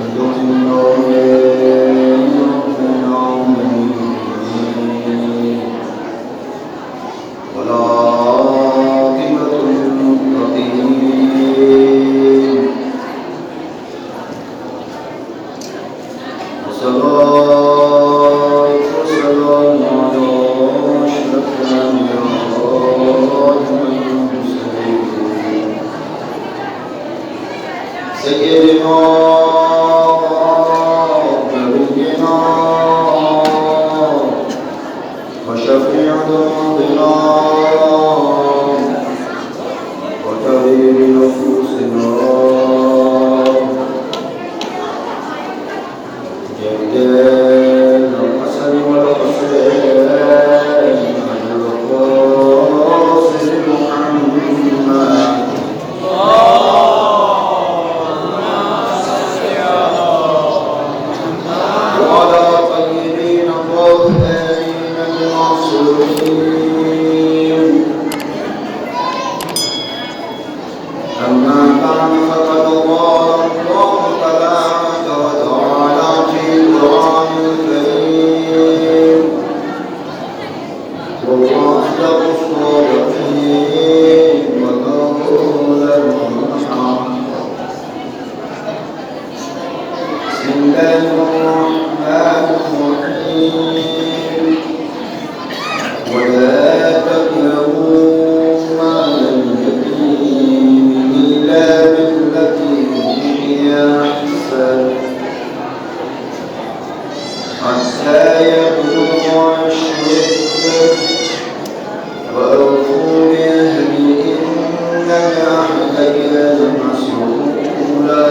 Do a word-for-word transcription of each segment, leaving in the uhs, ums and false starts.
الحمد لله رب العالمين. والعاقبة للمتقين. والصلاة والسلام على أشرف الأنبياء والمرسلين. سيدنا ونبينا وشفيع ذنوبنا وطبيب نفوسنا جد الحسن والحسين أبي القاسم محمد وعلى الطيبين الطاهرين المعصومين. أما بعد، فقد قال الله تبارك وتعالى في القرآن الكريم: وهو أصدق الصادقين وقولا حقا. بسم الله الرحمن الرحيم. ولا تقربوا مال اليتيم إلا بالتي هي أحسن حتى يبلغ أشده وأوفوا بعهدي إن العهد كان مسؤولا.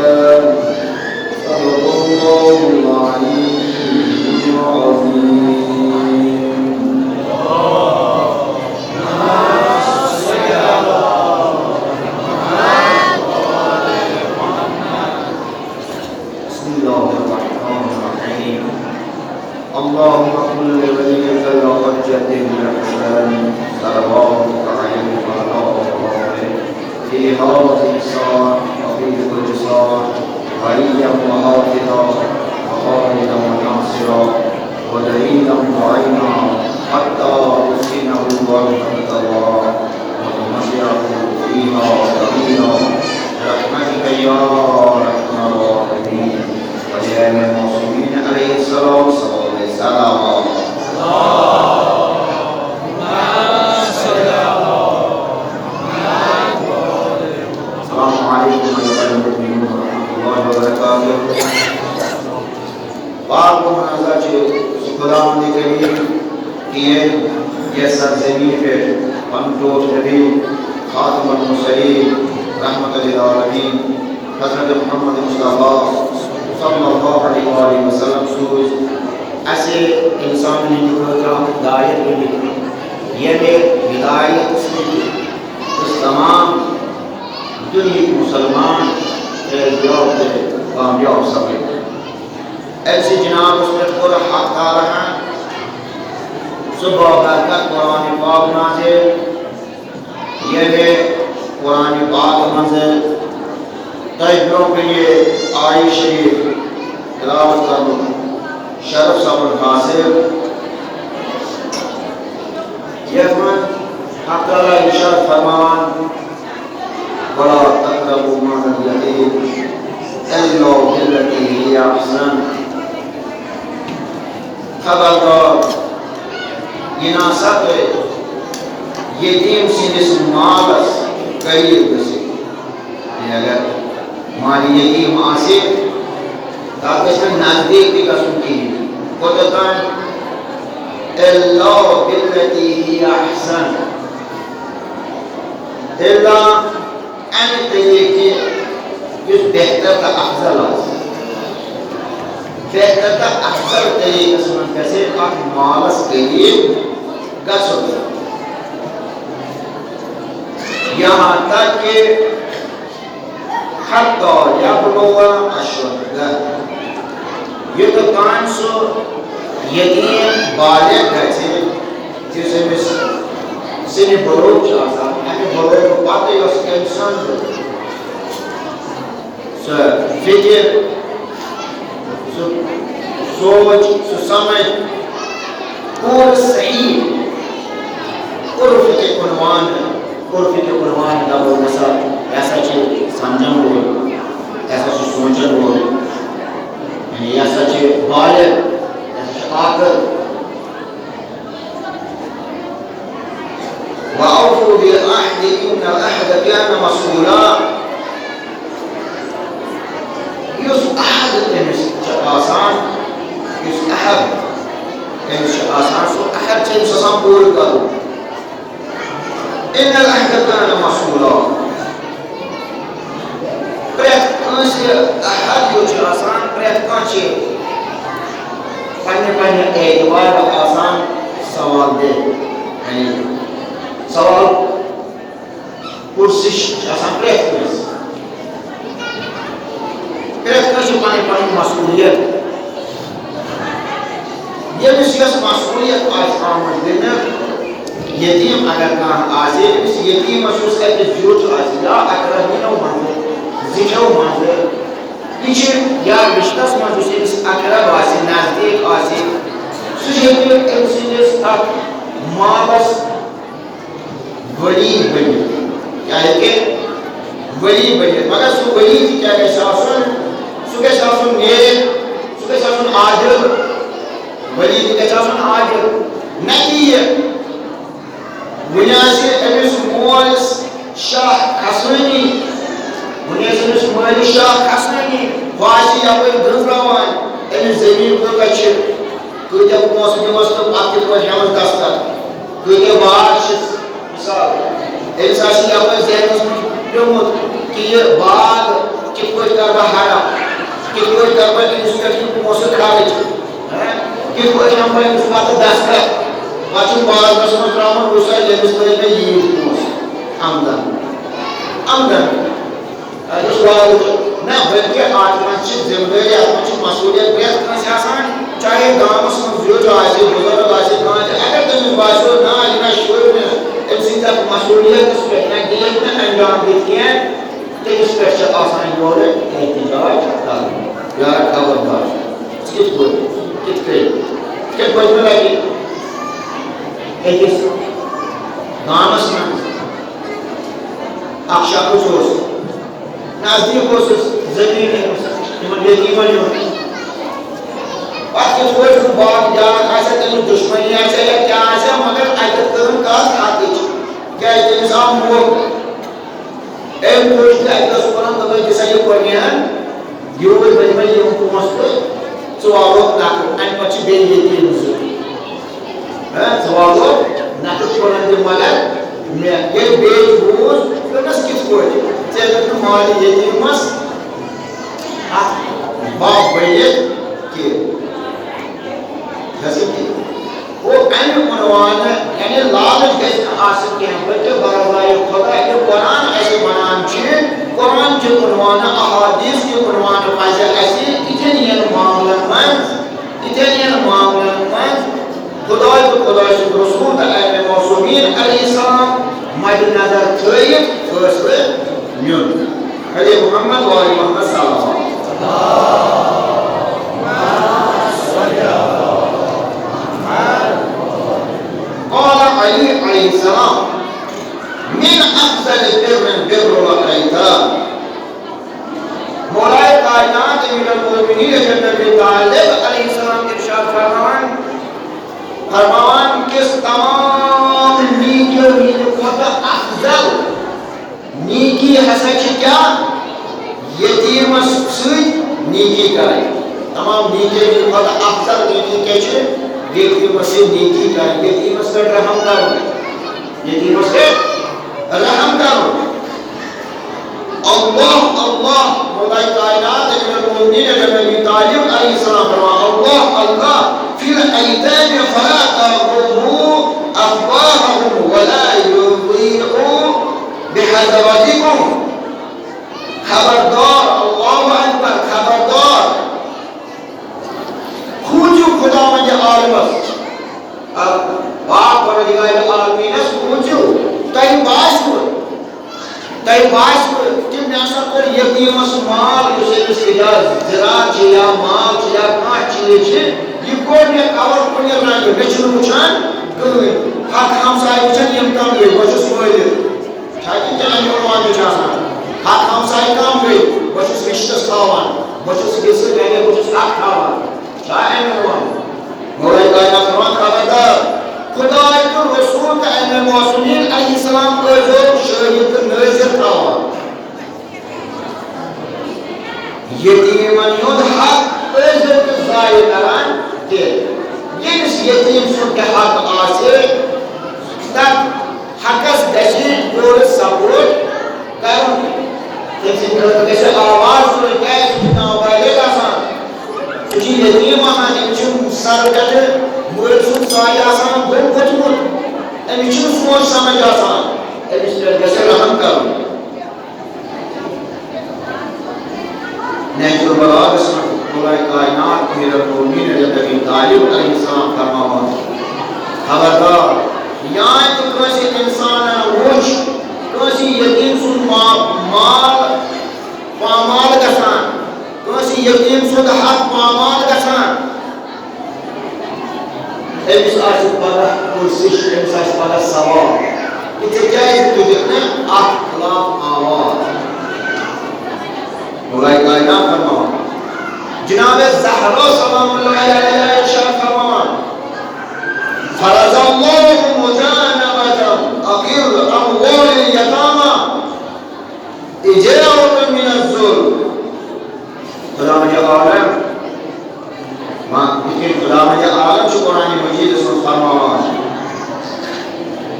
صدق الله العلي العظيم. بسم الله الرحمن الرحيم. اللهم كن لوليك الحجة الحسن صلواتك عليه وعلى آله في هذه الساعة وفي كل ساعة وليا وحافظا وقائدا وناصرا ودليلا معينا حتى تسكنه أرضك طوعا وتمتعه فيها طويلا برحمتك يا أرحم الراحمين. وجعل المعصومين عليه السلام صلى الله عليه وسلم. السلام عليكم أيها المؤمنون ورحمة الله وبركاته. پاک و منزہ چھُ سُہ خداوند کریم، کہِ ییٚمۍ یَتھ سرزمین پٮ۪ٹھ پنُن ٹوٹھ نبی خاتم المرسلین رحمت للعالمین حضرت محمد مصطفیٰ صلی اللہ علیہ وآلہ وسلم سوز اسہِ انسانن ہٕنٛدِ خٲطرٕ اکھ ہدایت بٔنِتھ، ییٚمہِ ہدایت سۭتۍ أسۍ تمام دُنیہٕکۍ مسلمان فیض یاب تہٕ کامیاب سپٕدۍ۔ أمۍ سٕنٛدِ جنابس پٮ۪ٹھ کوٚر حق تعالیٰ ہن سُہ بابرکت قرآن پاک نازل، ییٚمہِ قرآن پاک منٛز تۄہہِ برٛونٛہہ کنہِ آیہِ شریف تلاوت کرنُک شرف سپُد حاصل، یتھ منٛز حق تعالیٰ ارشاد فرمان، ولا تقربوا مال اليتيم إلا بالتي هي أحسن۔ خبردار، یہِ نہ سا تُہۍ یتیٖم سٕنٛدِس مالس قریب گٔژھِو۔ یعنی اگر مال یتیٖم آسہِ، تتھ گژھِ نہٕ نزدیٖک تہِ گژھُن کِہیٖنۍ۔ کوٚت تام؟ إلا بالتي هي أحسن۔ إلا امہِ طریقہٕ یُس بہتر تہٕ افضل آسہِ۔ بہتر تہٕ افضل طریقس منٛز گژھِ اتھ مالس قریب گژھُن۔ یہاں تک کہ حتی یبلغ اشدہ، یوٚتتھ تام سُہ یتیٖم بالغ گژھِ، یُس أمِس سِنہِ بلوغ چھُ آسان، اَمہِ بلوغ پتہٕ یۄس أمۍ سٕنٛز سۄ فِکر، سونچ، سُہ سمجھ، پوٗرٕ صحیح عرف کہِ عنوان، عرف کہِ عنوان دپو مثال، یہِ ہسا چھِ سمجھن وول، یہِ ہسا چھِ سونچن وول، یعنی یہِ ہسا چھِ بالغ، یہِ ہسا چھِ عاقل۔ وَأَوْفُوا بِالْعَهْدِ إِنَّ الْعَهْدَ كَانَ مَسْئُولًا۔ یُس عہد تٔمِس چھُ آسان، یُس عہد تٔمِس چھُ آسان، سُہ عہد چھُ أمِس آسان پوٗرٕ کَرُن۔ إِنَّ الْعَهْدَ كَانَ مَسْئُولًا۔ پرٛٮ۪تھ کٲنٛسہِ عہد یُس چھُ آسان، پرٛٮ۪تھ کانٛہہ چھِ پننہِ پننہِ اعتبارٕ آسان سوال دِہ۔ یعنی سوال پُرسِش چھِ آسان پرٛٮ۪تھ کٲنٛسہِ۔ پرٛٮ۪تھ کٲنٛسہِ چھِ پنٕنۍ پنٕنۍ مسئولیت۔ ییٚمِس یۄس مسئولیت آسہِ آمٕژ دِنہٕ، یتیٖم اگر کانٛہہ آسہِ، أمِس یتیٖمس یُس اَتہِ زیُٹھ آسہِ یا اقربینو منٛزٕ، زِٹھیو منٛزٕ، یہِ چھِ یا رِشتَس منٛز یُس أمِس اقرب آسہِ، نزدیٖک آسہِ، سُہ ہیٚکہِ أمۍ سٕنٛدِس اَتھ مالَس ولی بٔنِتھ۔ کیٛاہ ہیٚکہِ؟ ولی بٔنِتھ۔ مگر سُہ ولی تہِ کیٛاہ گژھِ آسُن؟ سُہ گژھِ آسُن نیک، سُہ گژھِ آسُن عادل۔ ولی تہِ گژھِ آسُن عادل۔ نہ کہِ یہِ وُنہِ آسہِ أمِس مول شاہ کھسٲنی، وُنہِ آسہِ أمِس مٲلِس شاہ کھسٲنی، ہُہ آسہِ یَپٲرۍ گٔنزراوان، أمِس زٔمیٖن کۭژاہ چھِ، کۭتیٛاہ پونٛسہٕ دِمَس تہٕ پَتہٕ کِتھ پٲٹھۍ ہٮ۪مَس دستخط، کۭتیٛاہ باغ چھِس۔ مثال، أمِس آسہِ یَپٲرۍ ذہنَس منٛز پیوٚمُت کہِ یہِ باغ کِتھ پٲٹھۍ کَرٕ بہٕ ہڑپ، کِتھ پٲٹھۍ کَرٕ بہٕ أمِس پٮ۪ٹھ یہِ پونٛسہٕ خرٕچ۔ ہہ؟ کِتھ پٲٹھۍ ہٮ۪مہٕ بہٕ أمِس پَتہٕ دستخط؟ پَتہٕ چھُم بازرَس منٛز ترٛاوُن، وٕچھ سا، ییٚمِس ترٛٲے مےٚ ییٖتۍ پونٛسہٕ آمدن۔ آمدن۔ اَتھ اوس واریاہ۔ نہ، بلکہِ اَتھ منٛز چھِ ذمہٕ دٲری، اَتھ منٛز چھِ مسؤلیت پرٛٮ۪تھ کٲنٛسہِ آسان، چاہے گامَس منٛز زیُٹھ آسہِ، بُزرگ آسہِ، کانٛہہ تہِ۔ اگر تٔمِس باسیو، نہ، یہِ نہ شوٗر مےٚ، أمۍ سٕنٛدِ اَتھ مسؤلیتَس پٮ۪ٹھ نہ دِیَکھ نہٕ انجام دِتھ کینٛہہ، تٔمِس پٮ۪ٹھ چھِ آسان یورٕ احتجاج کرُن۔ یارٕ خبردار، ژٕ کِتھ پٲٹھۍ؟ کِتھ کٔنۍ؟ کِتھ پٲٹھۍ مےٚ لگہِ أکِس گامَس منٛز اکھ شخص اوس، نزدیٖک اوسُس زٔمیٖن أمِس، یِمَن یتیٖمَن ہُنٛد۔ پَتہٕ کِتھ پٲٹھۍ سُہ باغ جان آسہِ، تٔمِس دُشمنی آسہِ یا کیٛاہ آسہِ، مگر اَتٮ۪تھ کٔرٕن کَتھ اَکٕچ، کیٛازِ تٔمِس آو موقعہٕ۔ أمۍ کوٚر تہِ اَتہِ اوس وَنان، دوٚپُن، "دِ سا یہِ پٔنیان، یوٗرۍ ؤنۍ مےٚ یِم پونٛسہٕ تہٕ ژٕ والوکھ نَقٕد، اَمہِ پَتہٕ چھِ بیٚیہِ ییٚتی یِم زٕ۔ ہہ، ژٕ والوکھ نَقٕد پٔنَن تہِ، مگر مےٚ ییٚلہِ بیٚیہِ بوٗز، دوٚپنَس، 'کِتھ پٲٹھۍ؟ ژےٚ دیُت نہٕ مالہِ یتیٖمَس اَتھ بَب بٔنِتھ کینٛہہ؟'" گژھِ کینٛہہ۔ گوٚو اَمہِ عنوانہٕ، یعنی لالچ گژھِ نہٕ آسٕنۍ کینٛہہ، بلکہِ برضایہِ خدا یہِ قرآن اَسہِ وَنان چھِ، قرآن کہِ عنوانہٕ، احادیث کہِ عنوانہٕ پَزِ اَسہِ یِتھٮ۪ن یِن معاملن منٛز، یِتھٮ۪ن یِن معاملن منٛز خداے تہٕ خداے سُنٛد رسول تہٕ اہلِ معصومین علیہ السلام مدِ نظر تھٲوِتھ فٲصلہٕ نیُن۔ علی محمد و آل محمد صلوات۔ قال علی علیہ السلام، من افضل بر بر العیتان۔ مولائے کائنات امیر المومنین حضرت ابی طالب علیہ السلام ارشاد فرماوان، فرماوان کس تمام نیکیو ہٕنٛدِ کھۄتہٕ افضل نیکی ہسا چھِ کیٛاہ؟ یتیٖمس سۭتۍ نیکی کرٕنۍ۔ تمام نیکیو ہٕنٛدِ کھۄتہٕ افضل نیکی کیٛاہ چھِ؟ یتیٖمس سۭتۍ نیکی کرٕنۍ، یتیٖمس پٮ۪ٹھ رحم کرُن، یتیٖمس پٮ۪ٹھ رحم کرُن۔ اللہ، اللہ، مولائے کائنات امیر المومنین حضرت ابی طالب علیہ السلام فرماوان، اللہ، اللہ، فی الایتام فلا تضروا اصباحهم ولا یضیعوا بحضراتکم۔ خبردار، اللہ اکبر، خبردار۔ کھوٗژِو خداوندِ عالمس، آ، پاک پروردگارِ عالمینس کھوٗژِو۔ تۄہہِ باسِوٕ، تۄہہِ باسِوٕ کہِ مےٚ ہسا کوٚر یتیٖمس مال، یُس أمِس اجازت زِرا چھِ یا مال چھِ یا کانٛہہ چیٖز چھِ، یہِ کوٚر مےٚ کَوَر کُنہِ رنٛگہٕ، مےٚ چھُنہٕ وٕچھان کٕہٕنۍ۔ حق ہمسایہِ وٕچھان یِم کَم گٔے، بہٕ چھُس مٲلِک۔ چھا کِنہٕ کینٛہہ اَمہِ وَنان چھِ آسان؟ حق ہمسایہِ کَم گٔے، بہٕ چھُس رِشتَس تھاوان، بہٕ چھُس حِصہٕ گَرِ، بہٕ چھُس حق تھاوان۔ چھا اَمہِ وَنان؟ مولای کائنات فرمان خبردار، خداے تہٕ رسول تہٕ اَمہِ معصومین علیہ السلام ٲسۍزیو شٲہِد تہٕ نٲظِر تھاوان۔ یتیٖمن ہُنٛد حق ٲسۍزیو نہٕ ضایع کران کینٛہہ۔ ییٚمِس یتیٖم سُنٛد تہِ حق آسہِ، تتھ حقس گژھِ پوٗرٕ سپورٹ کرُن۔ تٔمۍ سٕنٛدِ خٲطرٕ گژھِ آواز تُلٕنۍ، کیازِ سُہ چھُ نابالغ آسان، سُہ چھُ یتیٖم آسان، أمِس چھُ سرٕ پٮ۪ٹھٕ مٲلۍ سُنٛد سایہِ آسان بۄن ووٚتھمُت، أمِس چھُنہٕ سونٛچ سمجھ آسان، أمِس پٮ۪ٹھ گژھِ رحم کرُن۔ نہج البلاغس منٛز مولای کائنات امیر المومنین علی بن ابی طالب علیہ السلام فرماوان، خبردار، یانۍ تہِ کٲنٛسہِ انسانن وُچھ کٲنٛسہِ یتیٖم سُنٛد ما-، مال پامال گژھان، کٲنٛسہِ یتیٖم سُنٛد حق پامال گژھان، أمِس آسہِ پگاہ پُرسِش، أمِس آسہِ پگاہ سوال، کہِ ژےٚ کیٛازِ تُجِکھ نہٕ اَتھ خلاف آواز؟ مولای کائنات فرماوان، جناب زہرا سلام اللہ علیہا ارشاد فرماوان، فرض اللہ مجانبة أقل أموال اليتامى إجارة من الظلم۔ خداوند عالم، ما، یِتھ کٔنۍ خداوند عالم چھُ قرآن مجیدس منٛز فرماوان،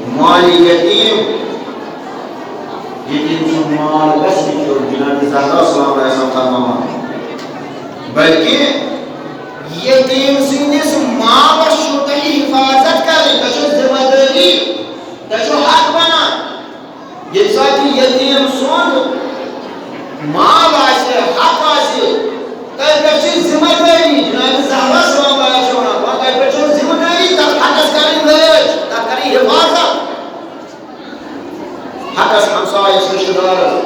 مال یتیٖم، یتیٖم سُنٛد مال گژھِ نہٕ کھیوٚن، جناب زہرا سلام علیہا فرماوان، بلکہِ یتیٖم سٕنٛدِس مالس چھُو تۄہہِ حفاظت کرٕنۍ، تۄہہِ چھو ذمہ دٲری، تۄہہِ چھو حق بنان۔ ییٚمہِ ساتہٕ یہِ یتیٖم سُنٛد مال آسہِ، حق آسہِ، تۄہہِ پٮ۪ٹھ چھِ ذمہ دٲری، جناب زہرا سلام اللہ علیہا چھِ وَنان، تۄہہِ پٮ۪ٹھ چھو ذمہ دٲری تَتھ حقس کَرٕنۍ رٲچھ، تَتھ کَرٕنۍ حفاظت۔ حقس، ہمسایس، رشتہٕ دارس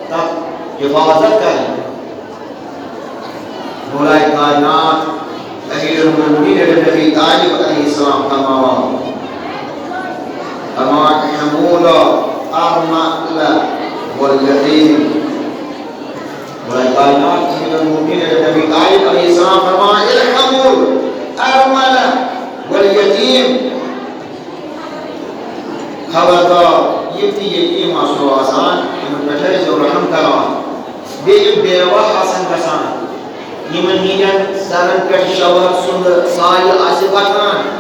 تَتھ حفاظت کَرٕنۍ۔ مولای کائنات امیر المومنین علی بن ابی طالب علیہ السلام فرماوان، فرماوان، احمول ارمل والیتیم۔ مولای کائنات امیر المومنین علی بن ابی طالب علیہ السلام فرماوان، ارحموا الارمل والیتیم۔ خبردار، یِم تہِ یتیٖم آسو آسان، یِمن پٮ۪ٹھ ٲسۍزیو رحم کران۔ بیٚیہِ یِم بیوہ آسان گژھان، یِمن ہٕنٛدٮ۪ن سرن پٮ۪ٹھ شوہر سُنٛد سایہِ آسہِ وۄتھان۔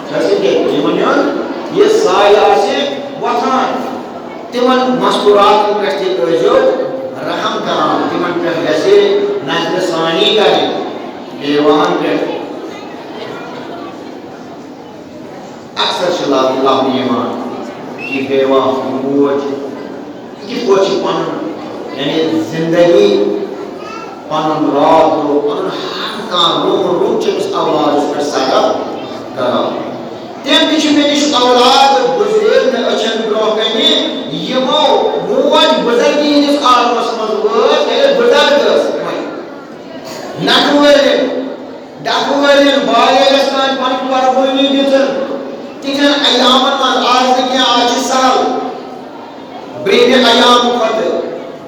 چھا سُہ کینٛہہ؟ یِمن ہُنٛد یہِ سایہِ آسہِ وۄتھان۔ تِمن مستوراتن پٮ۪ٹھ تہِ ٲسۍزیو رحم کران، تِمن پٮ۪ٹھ گژھِ نظرِ ثانی کرٕنۍ، بیواہن پٮ۪ٹھ۔ اکثر چھِ لب-، لبنہٕ یِوان کہِ بیواہ موج کِتھ پٲٹھۍ چھِ پنُن، یعنی زندگی، پنُن راتھ دۄہ، پنُن ہر کانٛہہ روٚم روٚم چھِ أمِس اولادس پٮ۪ٹھ صدف کران۔ تِم تہِ چھِ مےٚ نِش اولاد گُزرے مےٚ أچھن برونٛہہ کنہِ، یِمو موج بُزرگی ہٕنٛدِس عالمس منٛز وٲژ، ییٚلہِ بُزرگ ٲس وۄنۍ۔ نکھٕ وٲلٮ۪ن، ڈکھٕ وٲلٮ۪ن بالغس تام پنٕنۍ قربٲنی دِژٕن۔ تِتھٮ۪ن ایامن منٛز، آز نہٕ کینٛہہ، آز چھِ سہل۔ برٛنٛہمہِ ایام کھۄتہٕ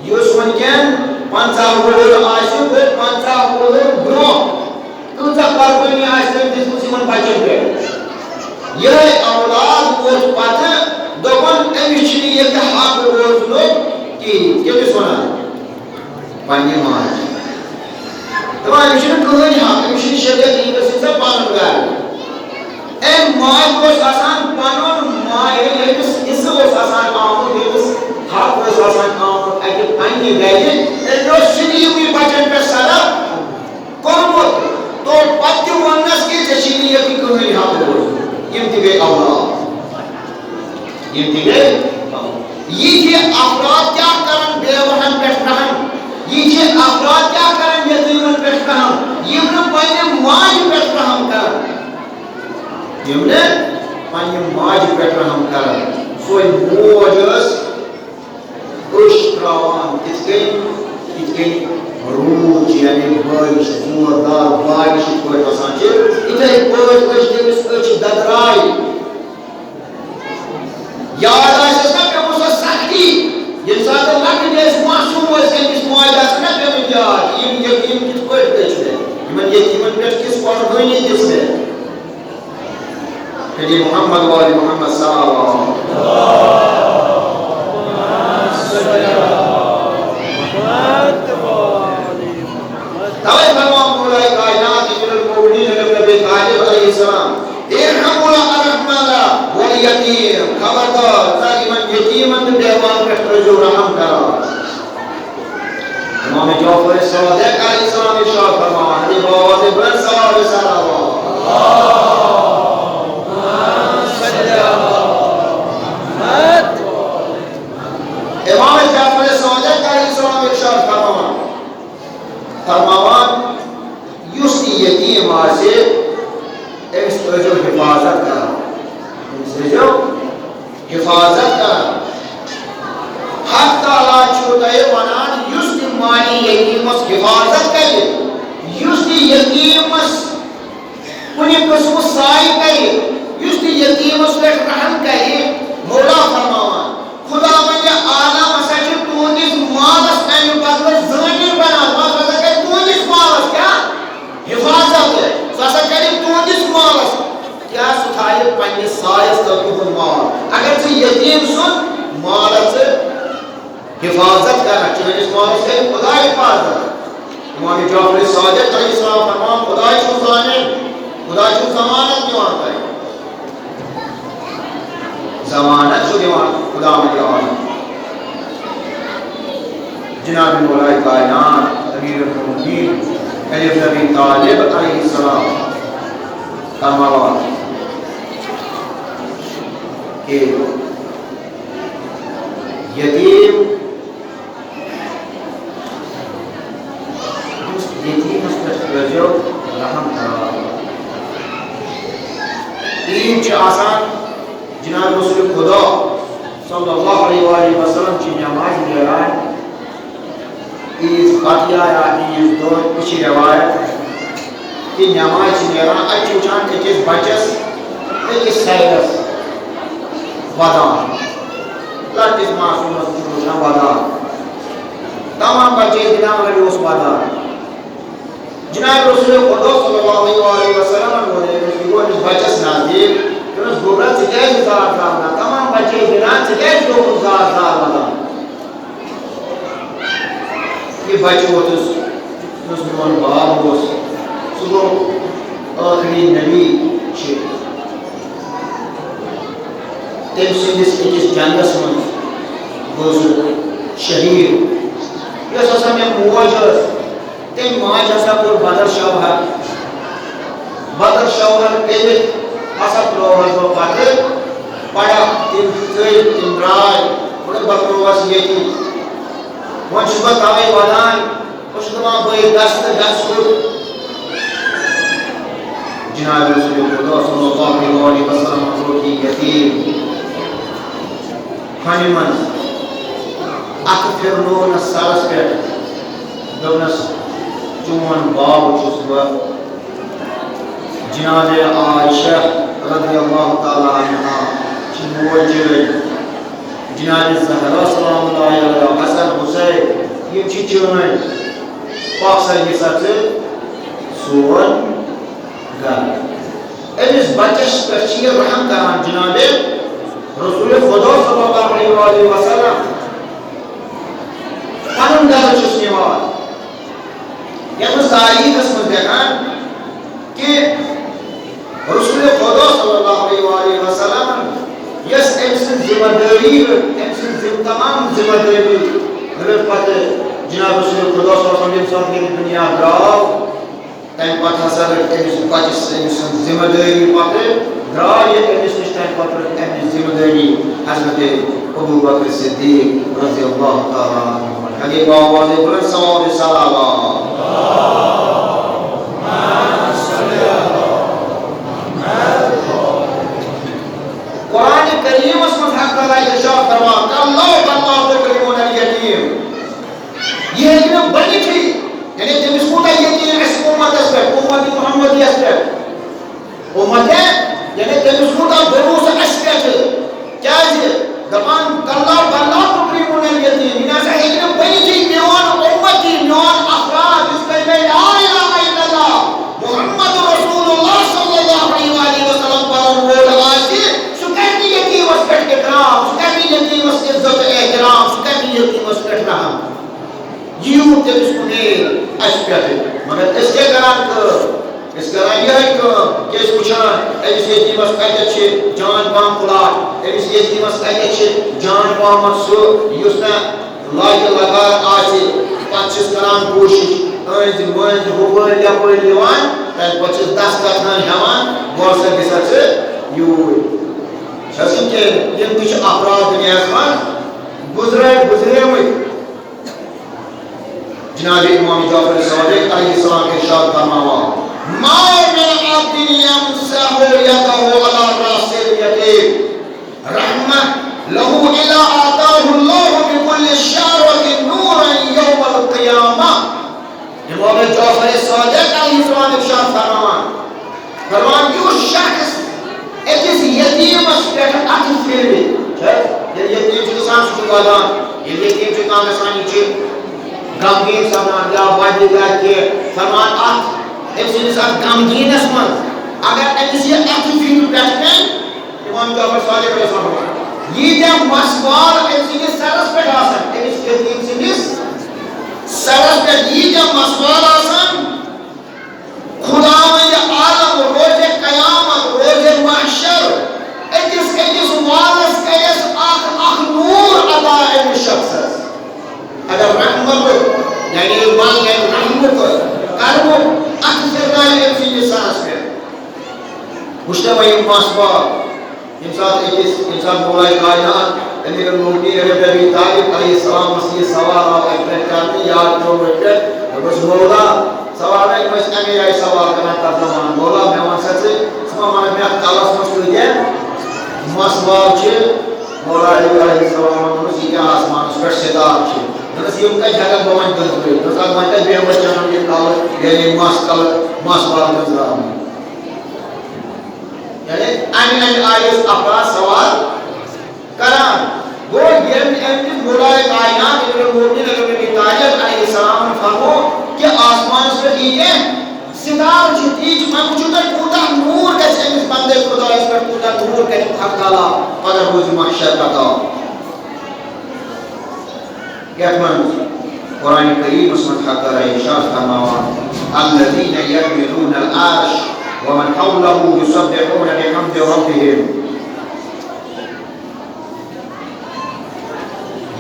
یُس وٕنکٮ۪ن پنٛژاہ وُہُر آسہِ، گوٚو پنٛژاہ وُہُر برٛونٛہہ کۭژاہ قربٲنی آسہِ تٔمۍ دِژمٕژ یِمن بچن پٮ۪ٹھ۔ یِہوٚے اولاد ووت پتہٕ، دوٚپُن، أمِس چھُنہٕ ییٚتہِ حق روزنُک کِہیٖنۍ۔ کٔمِس وَنان؟ پننہِ ماجہِ۔ دَپان، أمِس چھُنہٕ کٕہٕنۍ حق، أمِس چھُنہٕ شریعت، یہِ گژھِ سا پنُن گرٕ۔ أمۍ ماجہِ اوس آسان پنُن ماجہِ، ییٚمِس حصہٕ اوس آسان آمُت، ییٚمِس حق اوس آسان آمُت اَکہِ پننہِ گرِ، أمۍ اوس سُہ تہِ یِمنٕے بچن پٮ۪ٹھ صدف کوٚرمُت۔ تو پتہٕ تہِ ووٚننس کہِ ژےٚ چھُے نہٕ ییٚتہِ کٕہٕنۍ حق روزُن۔ یِم تہِ گٔے اولاد۔ یِم تہِ گٔے۔ یِتھۍ افراد کیٛاہ کرن بیوہن پٮ۪ٹھ رحم؟ یِتھۍ افراد کیٛاہ کرن یتیمن پٮ۪ٹھ رحم؟ یِم نہٕ پننہِ ماجہِ پٮ۪ٹھ رحم کرن۔ یِم نہٕ پننہِ ماجہِ پٮ۪ٹھ رحم کرن۔ سۄے موج ٲس أچھ تراوان تِتھ کٔنۍ، یِتھ کٔنۍ روٗد چھُ، یعنی زوردار بارش یِتھ پٲٹھۍ وَسان چھِ، یِتھَے پٲٹھۍ ؤج تٔمِس أچھ دَدراے۔ یاد آسٮ۪س نا پیٚمٕژ سۄ سختی، ییٚمہِ ساتہٕ لۄکٕٹۍ ٲسۍ، معصوٗم ٲسۍ، أمِس ماجہِ آسہِ نا پیٚمٕتۍ یاد، یِم یتیٖم کِتھ پٲٹھۍ دٔچھ مےٚ، یِمن یتیٖمن پٮ۪ٹھ کِژھ قۄربٲنی دِژ مےٚ۔ کٔرِو محمد وآل محمد صلوات۔ توے فرمان مولائے کائنات امیر المومنین حضرت ابی طالب علیہ السلام، ارحموا الارمل والیتیم، خبردار، نہ یِمن یتیمن تہٕ بیمارن پٮ۪ٹھ ٲسۍزیو رحم کران۔ امام جعفر صادق علیہ السلام ارشاد فرماوان، ابھی بابا سے بلند صلوات۔ امام جعفر صادق علیہ السلام ارشاد فرماوان، فرماوان، یُس تہِ یتیٖم آسہِ، أمِس ٲسۍزیو حفاظت کران، أمِس ٲسۍزیو حفاظت کران۔ حق تعالیٰ چھُ تۄہہِ وَنان، یُس تہِ مالی یتیٖمس حفاظت کرِ، یُس تہِ یتیٖمس کُنہِ قٕسمہٕ سایہِ کرِ، یُس تہِ یتیٖمس پٮ۪ٹھ رحم کرِ، مولا فرماوان، خداوند عالم ہسا چھُ تُہنٛدِس مالس امہِ بدلہٕ زٲمِن بنان۔ مطلب ہسا کرِ تُہنٛدِس مالس کیٛاہ؟ حفاظت۔ سُہ ہسا کرِ تُہنٛدِس مالس کیٛاہ؟ سُہ تھایہِ پننِس سایس تل تُہُنٛد مال۔ اگر ژٕ یتیٖم سُنٛد مالس ژٕ حفاظت کران، چٲنِس مالس کرِ خداے حفاظت۔ امام جعفر صادق علیہ السلام فرمان، خداے چھُ زانان، خداے چھُ ضمانت دِوان تۄہہِ۔ ضمانت چھُ دِوان خداوند عالم۔ جناب مولائے کائنات امیر المومنین علی بن ابی طالب علیہ السلام فرماوان کہ یتیٖم، یُس یتیٖمس پٮ۪ٹھ کٔرۍزیو رحم کران۔ عیٖد چھِ آسان، جناب رسول خدا صلی اللہ علیہ وآلہ وسلم چھِ نماز نیران، عیٖد پتہٕ یا عیٖد دۄہ، یہِ چھِ رٮ۪وایت۔ تہٕ نٮ۪ماز چھِ نیران، اَتہِ چھِ وٕچھان أکِس بَچَس، أکِس سایڈَس وَدان۔ لۄکٹِس معصوٗمَس چھِ وٕچھان وَدان۔ تَمام بَچہٕ ٲسۍ گِنٛدان، مگر یہِ اوس وَدان۔ جناب رسول خدا صلی اللہ علیہ وآلہ وسلمن ووٚن أمِس، یہِ گوٚو أمِس بَچَس نزدیٖک۔ دوٚپنَس، "گوٚبرا، ژٕ کیٛازِ چھُکھ زار زار وَدان؟ تَمام بَچہٕ ٲسۍ گِنٛدان، ژٕ کیٛازِ گوٚوُکھ زار زار وَدان؟" یہِ بچہٕ ووتُس، یُس میون باب اوس، سُہ گوٚو ٲخری نبی چھِ۔ تٔمۍ سٕنٛدِس أکِس جنگس منٛز گوٚو سُہ شہیٖد۔ یۄس ہسا مےٚ موج ٲس، تٔمۍ ماجہِ ہسا کوٚر بدر شوہر۔ بدر شوہر کٔرِتھ ہسا ترٛووہس بہٕ پتہٕ پڑا، تِم ژٔلۍ، تِم درٛاے، مگر بہٕ ترٛووس ییٚتی۔ وۄنۍ چھُس بہٕ توے ودان، بہٕ چھُس دپان، بہٕ ہے گژھٕ تہٕ گژھٕ کوٚت؟ جناب رسول خدا صلی اللہ علیہ وسلم روٚٹ یہِ یتیٖم ہنہِ منٛز اتھٕ پھِرنوونس سرس پٮ۪ٹھ، دوٚپنس، چون باب چھُس بہٕ۔ جناب عائشہ رضی اللہ تعالیٰ عنہا چھِ موج چٲنۍ۔ جناب زہرا سلام اللہ علیہا، حسن حسین، یِم چھِ چٲنۍ۔ پکھ سا، یہِ سا ژٕ سون گرٕ۔ أمِس بچس پٮ۪ٹھ چھِ یہِ رحم کران جناب رسول خدا صلی اللہ علیہ وآلہ وسلم۔ پنُن گرٕ چھُس نِوان۔ یتھ منٛز تاریخس منٛز لیکھان کہ رسول خدا صلی اللہ علیہ وآلہ وسلم یۄس أمۍ سٕنٛز ذمہ دٲری رٔٹ، أمۍ سٕنٛز ذم-، تمام ذمہ دٲری رٔٹ پتہٕ جناب رسول خدا صلی اللہ علیہ وسلم ییٚمہِ ساتہٕ ییٚمہِ دُنیا درٛاو، تمہِ پتہٕ ہسا رٔٹ أمِس بچہِ سٕنٛز ذمہ دٲری پتہٕ درٛاو یہِ أمِس نِش، تمہِ پتہٕ رٔٹ أمِس ذمہ دٲری حضرت ابو بکر صدیق رضی اللہ تعالیٰ عنہ۔ اگے باواز بلند صلوات۔ قرآن کریمس منٛز حق تعالیٰ ارشاد فرمان، "کلا بل لا تکرمون الیتیم۔" یہِ ہیٚکہِ نہٕ بٔنِتھٕے، یعنی تٔمِس کوٗتاہ یتیٖم مگر أسۍ کیٛاہ کران کٲم؟ أسۍ کران یِہے کٲم، کیٛازِ وٕچھان أمِس یتیٖمس کتٮ۪تھ چھِ جان پہم پلاٹ، أمِس یتیٖمس کتٮ۪تھ چھِ جان پہمتھ سُہ یُس نہٕ لاگہِ لگار آسہِ، پتہٕ چھِس کران کوٗشِش، أنٛزۍ مٔنٛزۍ ہُپٲرۍ یپٲرۍ یِوان، تمہِ پتہٕ چھِس دستخط ہن ہٮ۪وان، وۄل سا دِ سا ژٕ یوٗرۍ۔ چھَس نہٕ کینٛہہ، یِم تہِ چھِ افراد دُنیاہس منٛز گُزرٲوۍ، گُزریمٕتۍ۔ جناب امام جعفر صادق علیہ السلام ارشاد فرماوان، "ما من عبد يمسح يده على رأس اليتيم رحمة له إلا أعطاه الله بكل شعرة نورا يوم القيامة." امام جعفر صادق علیہ السلام ارشاد فرماوان، فرمان، یُس شخص أکِس یتیٖمس پٮ۪ٹھ اَتھٕ پھِرِ، چھا؟ ییٚلہِ یتیٖم چھُ گژھان، سُہ چھُ ودان۔ ییٚلہِ یتیٖم چھُ کانٛہہ گژھان، یہِ چھُ غمگیٖن سپدان، یا ودِ یا کینٛہہ۔ فرمان، اَتھ، أمۍ سٕنٛدِس اَتھ غمگیٖنس منٛز اگر أمِس یہِ اَتھٕ پھِرِ پٮ۪ٹھ کَنہِ، امام جعفر صادق علیہ السلام فرمان، ییٖتیٛاہ مسوار أمۍ سٕنٛدِس سرس پٮ۪ٹھ آسن، أمِس یتیٖم سٕنٛدِس سرس پٮ۪ٹھ ییٖتیٛاہ مسوار آسن، خداوند عالم روز قیامت، روز محشر، أکِس أکِس والس کرٮ۪س اکھ اکھ نور عطا أمِس شخصس۔ اگر رحمتُک، یعنی ول، یعنی رحمُک، کرمُک اکھ کردار أمۍ سٕنٛدِس سرس پٮ۪ٹھ۔ وٕچھتو وۄنۍ یِم مسوار۔ ییٚمہِ ساتہٕ أکِس، ییٚمہِ ساتہٕ مولائے کائنات امیر المؤمنین علی بن ابی طالب علیہ السلامس یہِ سوال آو اَکہِ لَٹہِ کرنہٕ، یاد پیوٚو أتھۍ پٮ۪ٹھ، دوٚپُس، "مولا"، سوال نہ، یِم ٲسۍ اَمے آیہِ سوال کران تَتھ زمانہٕ، "مولا، مےٚ وَن سا ژٕ، ژٕ ما وَنکھ مےٚ اَتھ کَلَس منٛز کۭتیٛاہ مسوار چھِ؟" مولا علی علیہ السلامن دوٚپُس، "ییٖتیٛاہ آسمانَس پٮ۪ٹھ ستارٕ چھِ۔" دوٚپُس، "یِم کَتہِ ہٮ۪کَکھ بہٕ وۄنۍ دٔنٛزرٲوِتھ؟" دوٚپُس، "اَدٕ وۄنۍ کَتہِ بیٚہمو أسۍ چَنہٕ یہِ کَلہٕ، یعنی مَس کَلہٕ، مسوار دٔنٛزراونہٕ؟" یعنی امہِ امہِ آیہِ ٲسۍ افراد سوال کران۔ گوٚو ییٚمہِ امہِ کِس مولائے کائنات امیر المؤمنین علی بن ابی طالب علیہ السلام فرمو کہ آسمانس پٮ۪ٹھ ییٖتیٛاہ ستارٕ چھِ، تی چھِ، وۄنۍ وٕچھِو تُہۍ کوٗتاہ نوٗر گژھِ أمِس بندے خدایس پٮ۪ٹھ، کوٗتاہ نوٗر کرِ حق تعالیٰ پگاہ روزِ محشر پتہٕ۔ یتھ منٛز قرآن کریمس منٛز حق تعالیٰ ارشاد فرماوان، "الذين يحملون العرش ومن حوله يسبحون بحمد ربهم"۔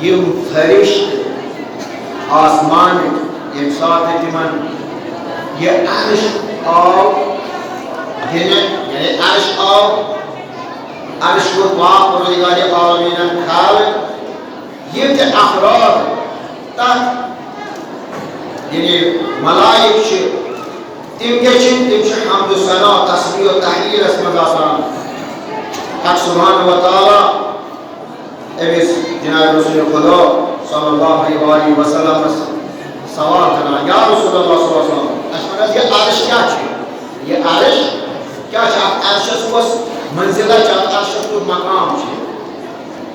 یِم فرشتہٕ آسمانٕکۍ، ییٚمہِ ساتہٕ تِمن یہِ عرش آو دِنہٕ، یعنی عرش آو، عرش کوٚر پاک پروردگار عالمیٖنن کھالہٕ، یِم تہِ افراد تَتھ، یعنی ملائک چھِ، تِم کیٛاہ چھِ؟ تِم چھِ حمد و ثنا، تسبیح و تحلیٖلس منٛز آسان۔ حق سبحانہ و تعالیٰ أمِس جناب رسول خدا صلی اللہ علیہ وآلہ وسلمس سوال کران، "یا رسول اللہ صلی اللہ علیہ وسلم، اَسہِ وَن حظ، یہِ عرش کیٛاہ چھُ؟ یہِ عرش کیٛاہ چھُ؟ اَتھ عرشس کۄس منزلہ چھِ؟ اَتھ عرشس کیُتھ مقام چھُ؟"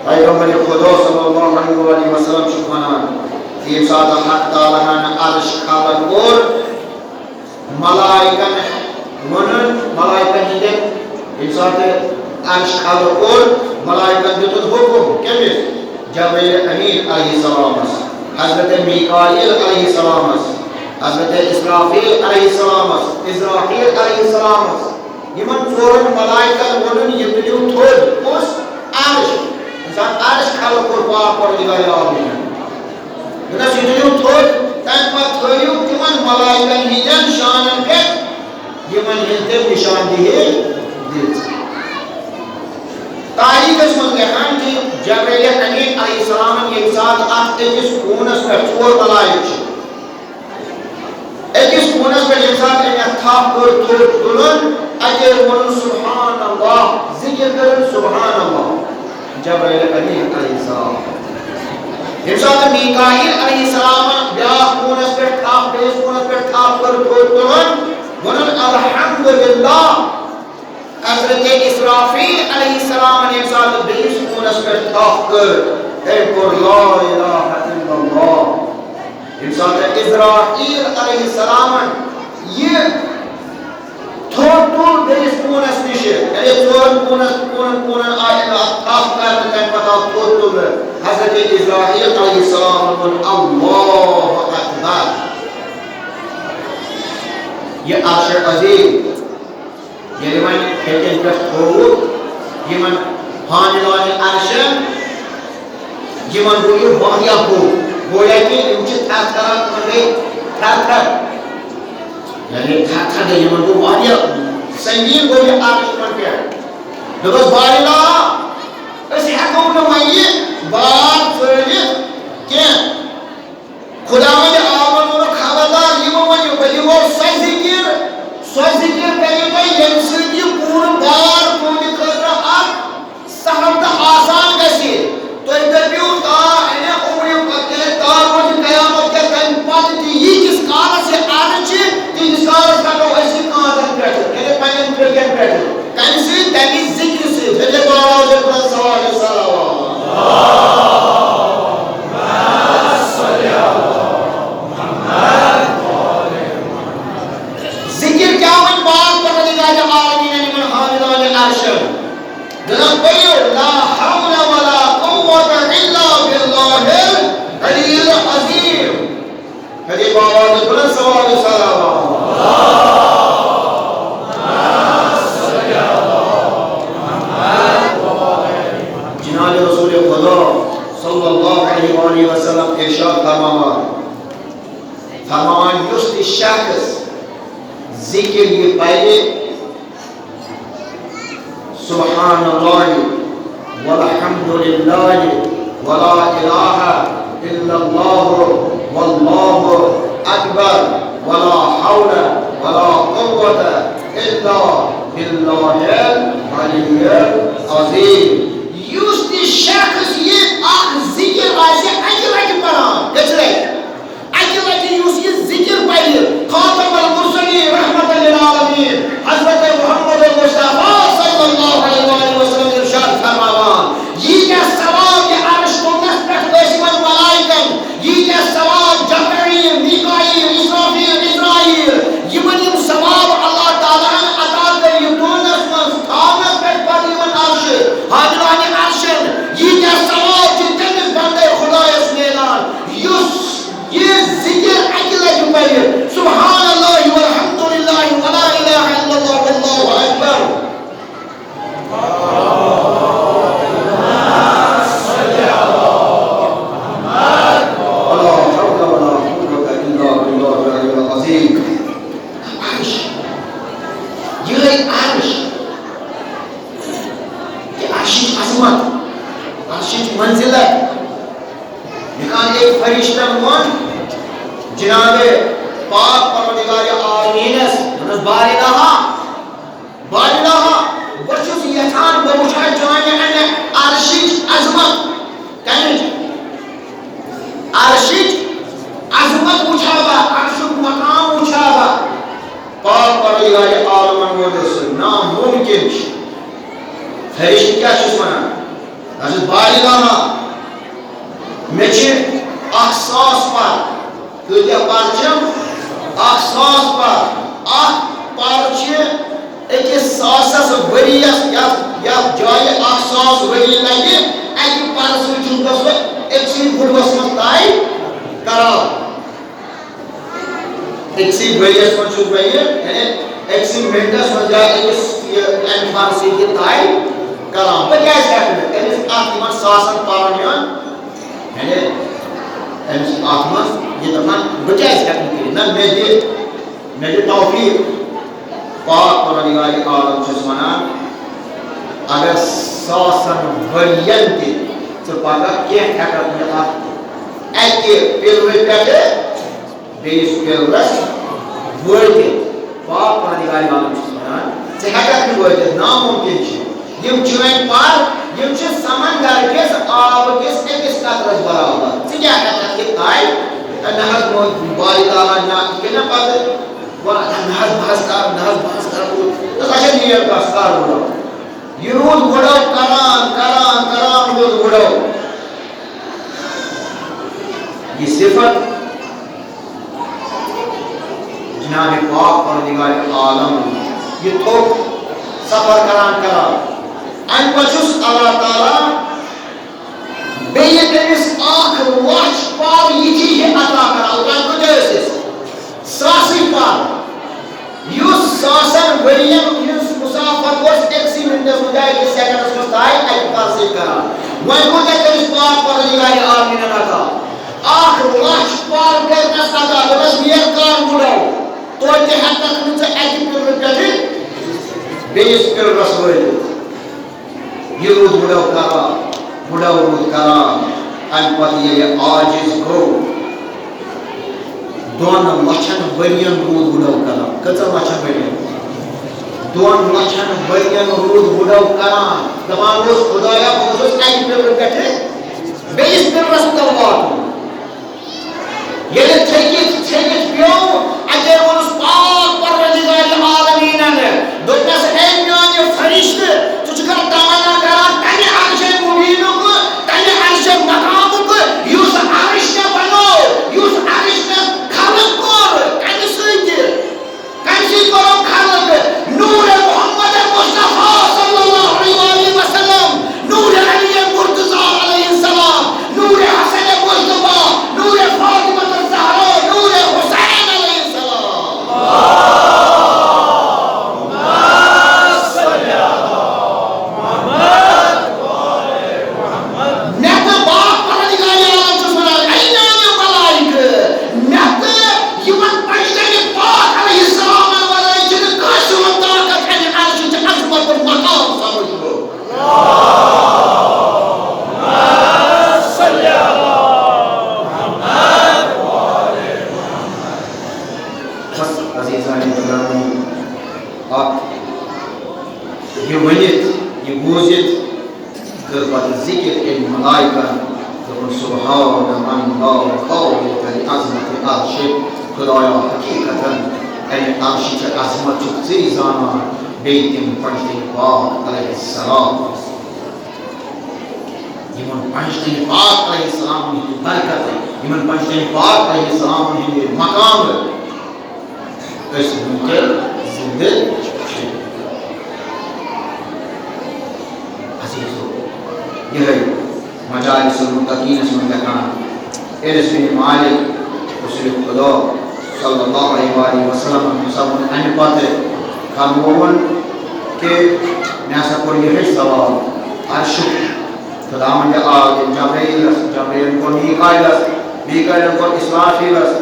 پیغمبر خدا صلی اللہ علیہ وآلہ وسلم چھُ وَنان، ییٚمہِ ساتہٕ حق تعالیٰ ہن عرش خلق کوٚر، ملائکن ووٚنُن، ملائکن ہٕنٛدٮ۪ن، ییٚمہِ ساتہٕ عرش خلق کوٚر، ملائکن دیُتُن حُکُم۔ کٔمِس؟ جبرائیل امین علیہ السلامس، حضرت میکائیل علیہ السلامس، حضرت اسرافیل علیہ السلامس، عزرائیل علیہ السلامس۔ یِمن ژورن ملائکن ووٚنُن، "یہِ تُلِو تھوٚد۔" کُس؟ عرش۔ ییٚمہِ ساتہٕ عرش خلق کوٚر پاک پروردگار عالمیٖنن۔ دوٚپنس، "یہِ تُلِو تھوٚد، تَمہِ پتہٕ تھٲیِو تِمن ملائکن ہٕنٛدٮ۪ن شانن پٮ۪ٹھ، یِمن ہٕنٛز تٔمۍ نشاندہی دِژ۔" تاریخس منٛز لیکھان کہِ جبرائیل امین علیہ السلامن ییٚمہِ ساتہٕ اتھ أکِس کوٗنس پٮ۪ٹھ، ژور ملائک چھِ، أکِس کوٗنس پٮ۪ٹھ ییٚمہِ ساتہٕ أمۍ اَتھ تھپھ کٔر، تھوٚد تُلُن، اَتے ووٚنُن، "سبحان اللہ"، ذِکِر کٔرٕن، "سبحان اللہ"۔ جبرائیل امین علیہ السلام۔ ییٚمہِ ساتہٕ میکائیل علیہ السلامن بیٛاکھ کوٗنس پٮ۪ٹھ تھپھ، بیٚیِس کوٗنس پٮ۪ٹھ تھپھ کٔر، تھوٚد تُلُن، ووٚنُن، "الحمدللہ"۔ حضرت اسرافیل علیہ السلامن ییٚمہِ ساتہٕ بیٚیِس کوٗنس پٮ۪ٹھ تھپھ کٔر، تٔمۍ کوٚر لا الہ الا اللہ۔ ییٚمہِ ساتہٕ عزرائیل علیہ السلامن یہِ تھوٚد تُل بیٚیِس کوٗنس نِش، یعنی ژورن کوٗنس، کوٗنن، کوٗنن آیہِ اَتھ تھپھ کرنہٕ، تَمہِ پتہٕ آو تھوٚد تُلنہٕ۔ حضرت عزرائیل علیہ السلامن ووٚن، "اللہ اکبر"۔ یہِ عرش عظیم ییٚلہِ وۄنۍ ہیٚکن پٮ۪ٹھ تھوٚوُکھ یِمن حاملانِ عرشن، یِمن گوٚو یہِ واریاہ بوٚڑ۔ گویا کہِ یِم چھِ تھر تھران، تِمن گٔے تھر تھر، یعنی تھر تھر گٔے، یِمن گوٚو واریاہ سنگیٖن گوٚو یہِ عرش یِمن پٮ۪ٹھ۔ دوٚپُس، بارِلا، أسۍ ہٮ۪کو نہٕ وۄنۍ یہِ بار ژٲلِتھ کینٛہہ۔ خداوندِ عالمن ووٚنُکھ، خبردار، یہِ مہٕ ؤنِو، بہٕ دِمو سۄ ذِکِر، سۄ ذِکِر کٔرِو تُہۍ، ییٚمہِ سۭتۍ یہِ پوٗرٕ بار تُہٕنٛدِ خٲطرٕ اکھ سہل تہٕ آسان گژھِ۔ تُہۍ دٔپِو، تا اَنہِ عمرِ پتہٕ، تا روزِ قیامت کیٛاہ، تَمہِ پتہٕ تہِ ییٖتِس کالس یہِ عرض چھِ، تیٖتِس کالس ہٮ۪کو أسۍ یہِ کانٛدن پٮ۪ٹھ، یعنی پننٮ۪ن پھِرکٮ۪ن پٮ۪ٹھ، کَمہِ سۭتۍ؟ تَمہِ ذِکرِ سۭتۍ۔ ہیٚلہِ باوازٕ پرٛٮ۪تھ سوالہِ صلوات۔ ذِکِر کیٛاہ وۄنۍ پاک پروردگارِ عالمیٖنَن یِمَن حاملانِ عرشَن؟ دَپان، پٔرِو، لا حول ولا قوة الا باللہ العلی العظیم۔ ہیٚلہِ باوازٕ بلند سوال سلام۔ جناب رسول خدا صلی اللہ علیہ وآلہ وسلم ارشاد فرماوان، فرماوان، یُس تہِ شخص ذِکِر یہِ پَرِ، سبحان اللہ والحمد للہ ولا الہ الا اللہ واللہ اکبر ولا حول ولا قوة الا باللہ العلی العظیم۔ یُس تہِ شخص یہِ اکھ ذِکِر آسہِ اَکہِ لَٹہِ پَران، کٔژِ لَٹہِ؟ اَکہِ لَٹہِ یُس یہِ ذِکِر پَرِ، خاتم المرسلین رحمت للعالمین حضرت محمد مصطفیٰ صلی اللہ علیہ وآلہ وسلم ارشاد فرماوان، ییٖتیٛاہ ثواب یہِ عرش تُلنَس پٮ۪ٹھ ٲسۍ یِمَن ملائکَن، ییٖتیٛاہ ثواب جبرائیل، میکائیل، اسرافیل، عزرائیل، یِمَن یِم ثواب اللہ تعالیٰ ہَن عطا کٔرۍ یہِ تُلنَس منٛز، تھاونَس پٮ۪ٹھ پَتہٕ یِمَن عرشہِ، حاملانِ عرشَن، ییٖتیٛاہ ثواب چھِ تٔمِس بندے خدایَس میلان، یُس یہِ ذِکِر اَکہِ لَٹہِ پَرِ، سبحان اللہ والحمد للہ ولا الہ الا اللہ واللہ اکبر۔ ولا حول ولا قوة الا باللہ العلی العظیم۔ عرش، یِہوٚے عرش، یہِ عرشٕچ عظمت، عرشٕچ منزلت، یہِ کانٛہہ أکۍ فرشتن ووٚن جناب پاک پروردگار عالمینس، دوٚپنس، بارِگاہا، بارِگاہا، بہٕ چھُس یژھان بہٕ وٕچھِ ہا چانہِ امہِ عرشٕچ عظمت۔ کمِچ؟ عرشٕچ عظمت وٕچھِ ہا بہٕ، عرشُک مقام وٕچھِ ہا بہٕ۔ پاک پروردگار عالمن ووٚن، ناممکن چھُ۔ فرشتہٕ کیٛاہ چھُس ونان؟ اَسہِ بارِگاہا، مےٚ چھِ اکھ ساس پر۔ کۭتیٛاہ پر چھِم؟ اکھ ساس پر۔ اکھ پر چھِ أکِس ساسس ؤریَس، یَتھ، یَتھ جایہِ اکھ ساس ؤری لگہِ، اَکہِ پرٕ سۭتۍ چھُس بہٕ سُہ أکسٕے گُڈوَس منٛز طے کران۔ أکسٕے ؤریَس منٛز چھُس بہٕ یہِ، یعنی أکسٕے مِنٹَس منٛز یا أکِس یہِ اِنسان سۭتۍ یہِ طے کران۔ بہٕ کیٛازِ ہٮ۪کہٕ نہٕ أمِس اَتھ یِمَن ساسَن پَرُن یُن؟ یعنی أمِس اَتھ منٛز یہِ دَپان، بہٕ کیٛازِ ہٮ۪کہٕ نہٕ کٔرِتھ؟ نہ، مےٚ دِ، مےٚ دِ توفیٖق۔ پاک پروردگارِ عالم چھُس وَنان، اگر ساسَن ؤرۍیَن تہِ ژٕ پَگاہ کینٛہہ ہٮ۪کَکھ نہٕ اَتھ اَکہِ پِلرٕ پٮ۪ٹھٕ بیٚیِس پِلرَس وٲتِتھ۔ پاک پروردگارِ عالم چھُس وَنان، ژٕ ہٮ۪کَکھ نہٕ وٲتِتھ، نامُمکِن چھُ۔ یِم چٲنۍ پَر، یِم چھِ سمندر کِس آبہٕ کِس أکِس قطرَس برابر۔ ژٕ کیٛاہ ہٮ۪کَکھ یہِ طے؟ نہ حظ، بارِگاہا، نہ، یہِ نہ پَتہٕ، وَ-، نہ حظ، بہٕ حظ کَرٕ، نہ حظ، بہٕ حظ کَرٕ۔ تہٕ سۄ چھےٚ نیک کَتھ، کَر وَلہٕ۔ یہِ روٗد وُڈو کران، کران، کران روٗد وُڈو۔ یہِ صفت جناب پاک پروردگار عالم، یہِ تھوٚو سفر کران، کران۔ اَمہِ پتہٕ چھُس اللہ تعالیٰ بیٚیہِ تٔمِس اکھ لَچھ پَر یِتھی ہِوۍ عطا کران۔ اوتام کۭتیٛاہ ٲسۍ أسۍ؟ ساسٕے پَر۔ ؤرین ہٕنٛز مسافت اوس أکسٕے منٹس منٛز یا أکِس سیکنڈس منٛز طے اَکہِ پاسٕے کران۔ وۄنۍ کوٗتاہ کٔرِس پاک پروردگار عالمیٖنن عطا؟ اکھ لچھ پار کٔرنس عطا۔ دوٚپنس، "نیر کر بُڈو، توتہِ ہٮ۪ککھ نہٕ ژٕ اَکہِ پِلرٕ پٮ۪ٹھٕ بیٚیِس پِلرس وٲتِتھ۔" یہِ روٗد بُڈو کران، بُڈو روٗد کران۔ اَمہِ پتہٕ ییٚلہِ عاجز گوٚو، دۄن لچھن ؤرین روٗد بُڈو کران۔ کٔژن لچھن ؤرین؟ دۄن لچھن ؤرین روٗد بُڈو کران۔ دپان اوس، "خدایا، بہٕ گوٚژھُس اَکہِ پِلرٕ پٮ۪ٹھٕ بیٚیِس پِلرس تل واتُن۔" ییٚلہِ تھٔکِتھ ژھیٚنِتھ پیوٚو، اَتے ووٚنُس پاک پروردگار عالمیٖنن، دوٚپنس، "اے میانہِ فرشتہٕ، ژٕ چھُکھا تمنا کران تمہِ عرشِ مبیٖنُک، تمہِ عرشِ مقامُک، یُس عرش مےٚ بنوو، یُس عرش مےٚ خلق کوٚر، تمہِ سۭتۍ؟" کمہِ سۭتۍ کوٚرُکھ خلق؟ نور محمد مصطفیٰ صلی اللہ علیہ وآلہ وسلم، نور علی مرتضیٰ علیہ السلام، نور حسن مجتبیٰ، نور فاطمہ الزہرا، نور حسین علیہ السلام۔ مےٚ تہٕ پاک پروردگار عالم چھُس وَنان، اے میانیو ملائکہٕ، مےٚ تہٕ یِمن پنجتن پاک علیہ السلامن ورٲے چھِنہٕ کٲنٛسہِ ہُنٛد طاقت اَمہِ عرشٕچ عظمت تہٕ مقام سمجھنُک۔ بس عزیزانِ گرامی، اکھ یہِ ؤنِتھ، یہِ بوٗزِتھ، کٔر پتہٕ ذکر أمۍ ملائکن، دوٚپُن، "سبحان من لا حاویت لعظمت عرشہ"، خدایا، حقیقتاً امہِ عرشٕچ عظمت چھُکھ ژٕے زانان، بیٚیہِ تِم پنجتن پاک علیہ السلام۔ یِمن پنجتن پاک علیہ السلامن ہٕنٛدِ برکتہٕ، یِمن پنجتن پاک علیہ السلامن ہٕنٛدِ مقامہٕ أسۍ وٕنکٮ۪ن زِندٕ چھِ۔ عزیزو، یِہوٚے مجالس المتقینس منٛز لیکھان، انس بن مالک، رسول خدا صلی اللہ علیہ وآلہ وسلم، ہسا ووٚن اَمہِ پتہٕ، فرمووُن کہِ مےٚ ہسا کوٚر یِہوٚے سوال عرشُک۔ خداوند آو تٔمۍ جبرائیلس، جبرائیلن کوٚر میکائیلس، میکائیلن کوٚر اسرافیلس،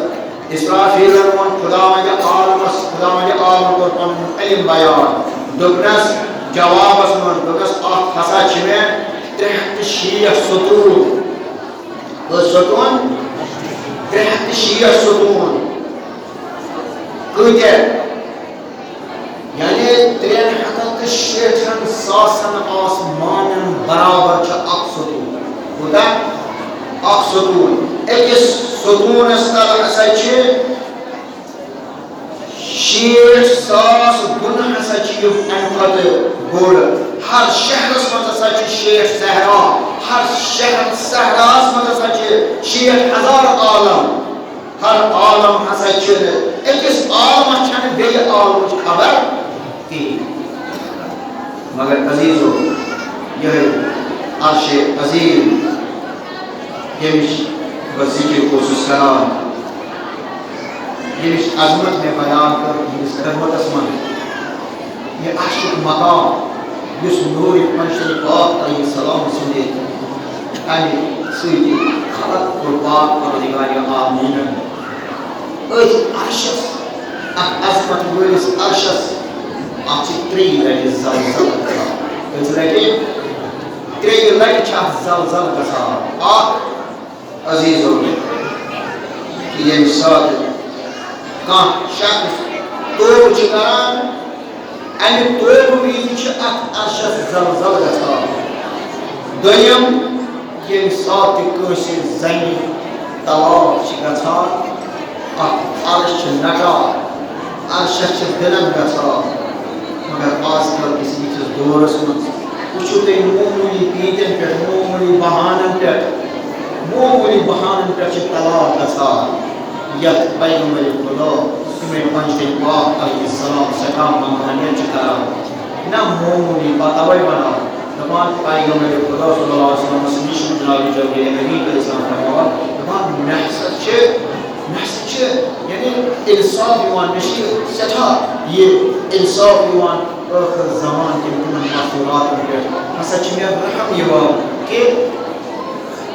اسرافیلن ووٚن خداوند عالمس، خداوند عالمن کوٚر پنُن علم بیان۔ دوٚپنس جوابس منٛز، دوٚپنس، اتھ ہسا چھِ مےٚ ترٛےٚ ہتھ تہٕ شیٹھ ستوٗن۔ کٔژ ستوٗن؟ ترٛےٚ ہتھ تہٕ شیٹھ ستوٗن۔ کۭتیاہ؟ یعنی ترٛٮ۪ن ہتن تہٕ شیٹھن ساسن آسمانن برابر چھُ اکھ ستوٗن۔ کوٗتاہ؟ اکھ ستوٗن۔ أکِس ستوٗنس تل ہسا چھِ شیٹھ ساس گُنہٕ ہسا چھِ یِم اَمہِ کھۄتہٕ بوٚڑ۔ ہر شہرس منٛز ہسا چھِ شیٹھ صحرا، ہر شہر صحراہس منٛز ہسا چھِ شیٹھ ہزار عالم۔ ہر عالم ہسا چھِ، أکِس عالمس چھنہٕ بیٚیہِ عالمٕچ خبر کِہیٖنۍ۔ مگر عزیزو، یِہوٚے عرشِ عظیم، ییٚمِچ بہٕ ذِکِر اوسُس کران، ییٚمِچ عظمت مےٚ بیان کٔر تُہنٛدِس خدمتس منٛز، یہِ عرشُک مقام، یُس نوٗرِ پنجتن پاک علیہ السلام سٕنٛدِ اَمہِ سۭتۍ خلق کوٚر پاک پروردگارِ عالمیٖنن۔ أتھۍ عرشس، اتھ عظمت وٲلِس عرشس، اتھ چھِ ترٛیٚیہِ لٹہِ زلزلہٕ گژھان۔ کٔژِ لٹہِ؟ ترٛیٚیہِ لٹہِ چھِ اتھ زلزلہٕ گژھان۔ اکھ، عزیزو، ییٚمہِ ساتہٕ کانٛہہ شخص توبہٕ چھُ کران، امہِ توبہٕ وِزِ چھُ اتھ عرشس زلزلہٕ گژھان۔ دوٚیِم، ییٚمہِ ساتہٕ تہِ کٲنٛسہِ زنہِ طلاق چھِ گژھان، اتھ عرش چھِ نٹان، عرشس چھِ دٕنن گژھان۔ مگر آز کل کِس یِتھِس دورس منٛز وٕچھِو تُہۍ، معموٗلی پیٖنتٮ۪ن پٮ۪ٹھ، معموٗلی بہانن پٮ۪ٹھ، معموٗلی بہانن پٮ۪ٹھ چھِ طلاق گژھان۔ یتھ پیغمبر خدا، تِمے پنجتن پاک علیہ السلام سٮ۪ٹھاہ ممانعت چھِ کران۔ نہ معموٗلی، پتہٕ توے ونان، دپان پیغمبر خدا صلی اللہ علیہ وسلمس نِش چھُ جناب جبرائیل امین علیہ السلام فرماوان، دپان مےٚ ہسا چھِ مےٚ ہسا چھِ، یعنی، انصاف یِوان، مےٚ چھِ سٮ۪ٹھاہ یہِ انصاف یِوان ٲخر زمان کٮ۪ن تِمن مستوٗراتن پٮ۪ٹھ۔ ہسا چھِ مےٚ رحم یِوان کہِ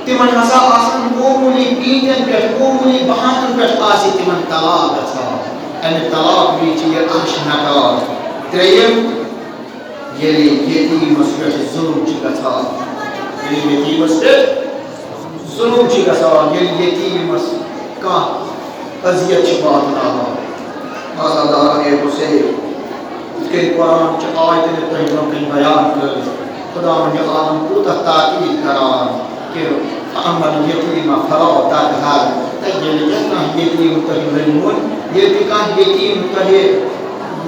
تِمن ہسا آسن معموٗلی پیٖنتٮ۪ن پٮ۪ٹھ، معموٗلی بہانن پٮ۪ٹھ آسہِ تِمن طلاق گژھان۔ امہِ طلاق وِزِ چھِ یہِ عرش نٹان۔ ترٛیٚیِم، ییٚلہِ یتیٖمس پٮ۪ٹھ ظُلُم چھُ گژھان، ییٚلہِ یتیٖمس پٮ۪ٹھ ظُلُم چھُ گژھان، ییٚلہِ یتیٖمس کانٛہہ اذیت چھِ واتناوان، عزاداران اے حسین، یِتھ کٔنۍ قرآن چہِ آیتہِ مےٚ تۄہہِ برٛونٛہہ کَنہِ بیان کٔر، خداوندِ عالم کوٗتاہ تاکید کران کہِ فَأَمَّا الْيَتِيمَ فَلَا تَقْهَرْ۔ تہٕ ییٚلہِ تہِ کانٛہہ یتیٖم تۄہہِ لٔجمُت، ییٚلہِ تہِ کانٛہہ یتیٖم تۄہہِ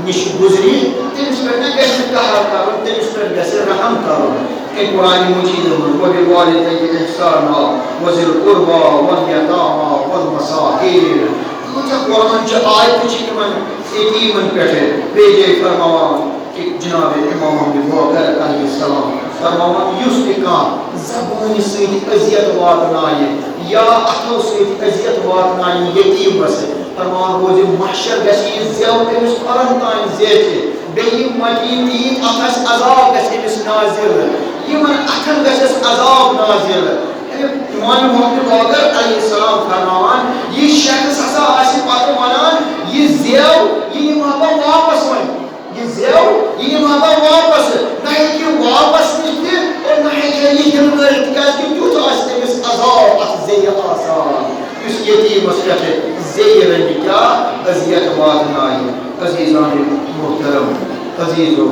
نِش گُزرِ، تٔمِس پٮ۪ٹھ نہ گژھِ قہر کرُن، تٔمِس پٮ۪ٹھ گژھِ رحم کرُن۔ أمۍ قرآنِ مجیٖدَس منٛز، وَبِالْوَالِدَيْنِ إِحْسَانًا وَذِي الْقُرْبَىٰ وَالْيَتَامَىٰ وَالْمَسَاكِينَ۔ کۭژاہ قرآن چہِ آیتہٕ چھِ یِمن یتیٖمن پٮ۪ٹھ۔ بیٚیہِ جایہِ فرماوان کہِ جناب امام باقر علیہ السلام فرماوان، یُس تہِ کانٛہہ زبٲنہِ سۭتۍ اذیت واتنایہِ یا اَتھو سۭتۍ اذیت واتنایہِ یتیٖمس، فرمان روزِ محشر گژھِ یہِ زٮ۪و أمِس کھۄرن تام زیچھِ، بیٚیہِ یِم مٹیٖن تیٖتۍ اَتھس عذاب گژھِ أمِس نازِل، یِمن اَتھن گژھٮ۪س عذاب نازِل۔ یعنی امام محمد باقر علیہ السلام فرماوان، یہِ شخص ہسا آسہِ پتہٕ ونان، یہِ زٮ۪و، یہِ نِمہٕ ہا بہٕ واپس وۄنۍ۔ یہِ زٮ۪و، یہِ نِمہٕ ہا بہٕ واپس۔ نہ ہیٚکہِ یہِ واپس نِتھ تہِ اور نہ ہیٚکہِ ہا یہِ ہِلنٲیِتھ، کیٛازِ کہِ تیُتھ آسہِ تٔمِس عذاب اَتھ زیٚیہِ آسان، یُس یتیٖمس پٮ۪ٹھ زیٚیہِ رنگہِ کیٛاہ اذیت واتنایہِ۔ عزیزان محترم، عزیزو،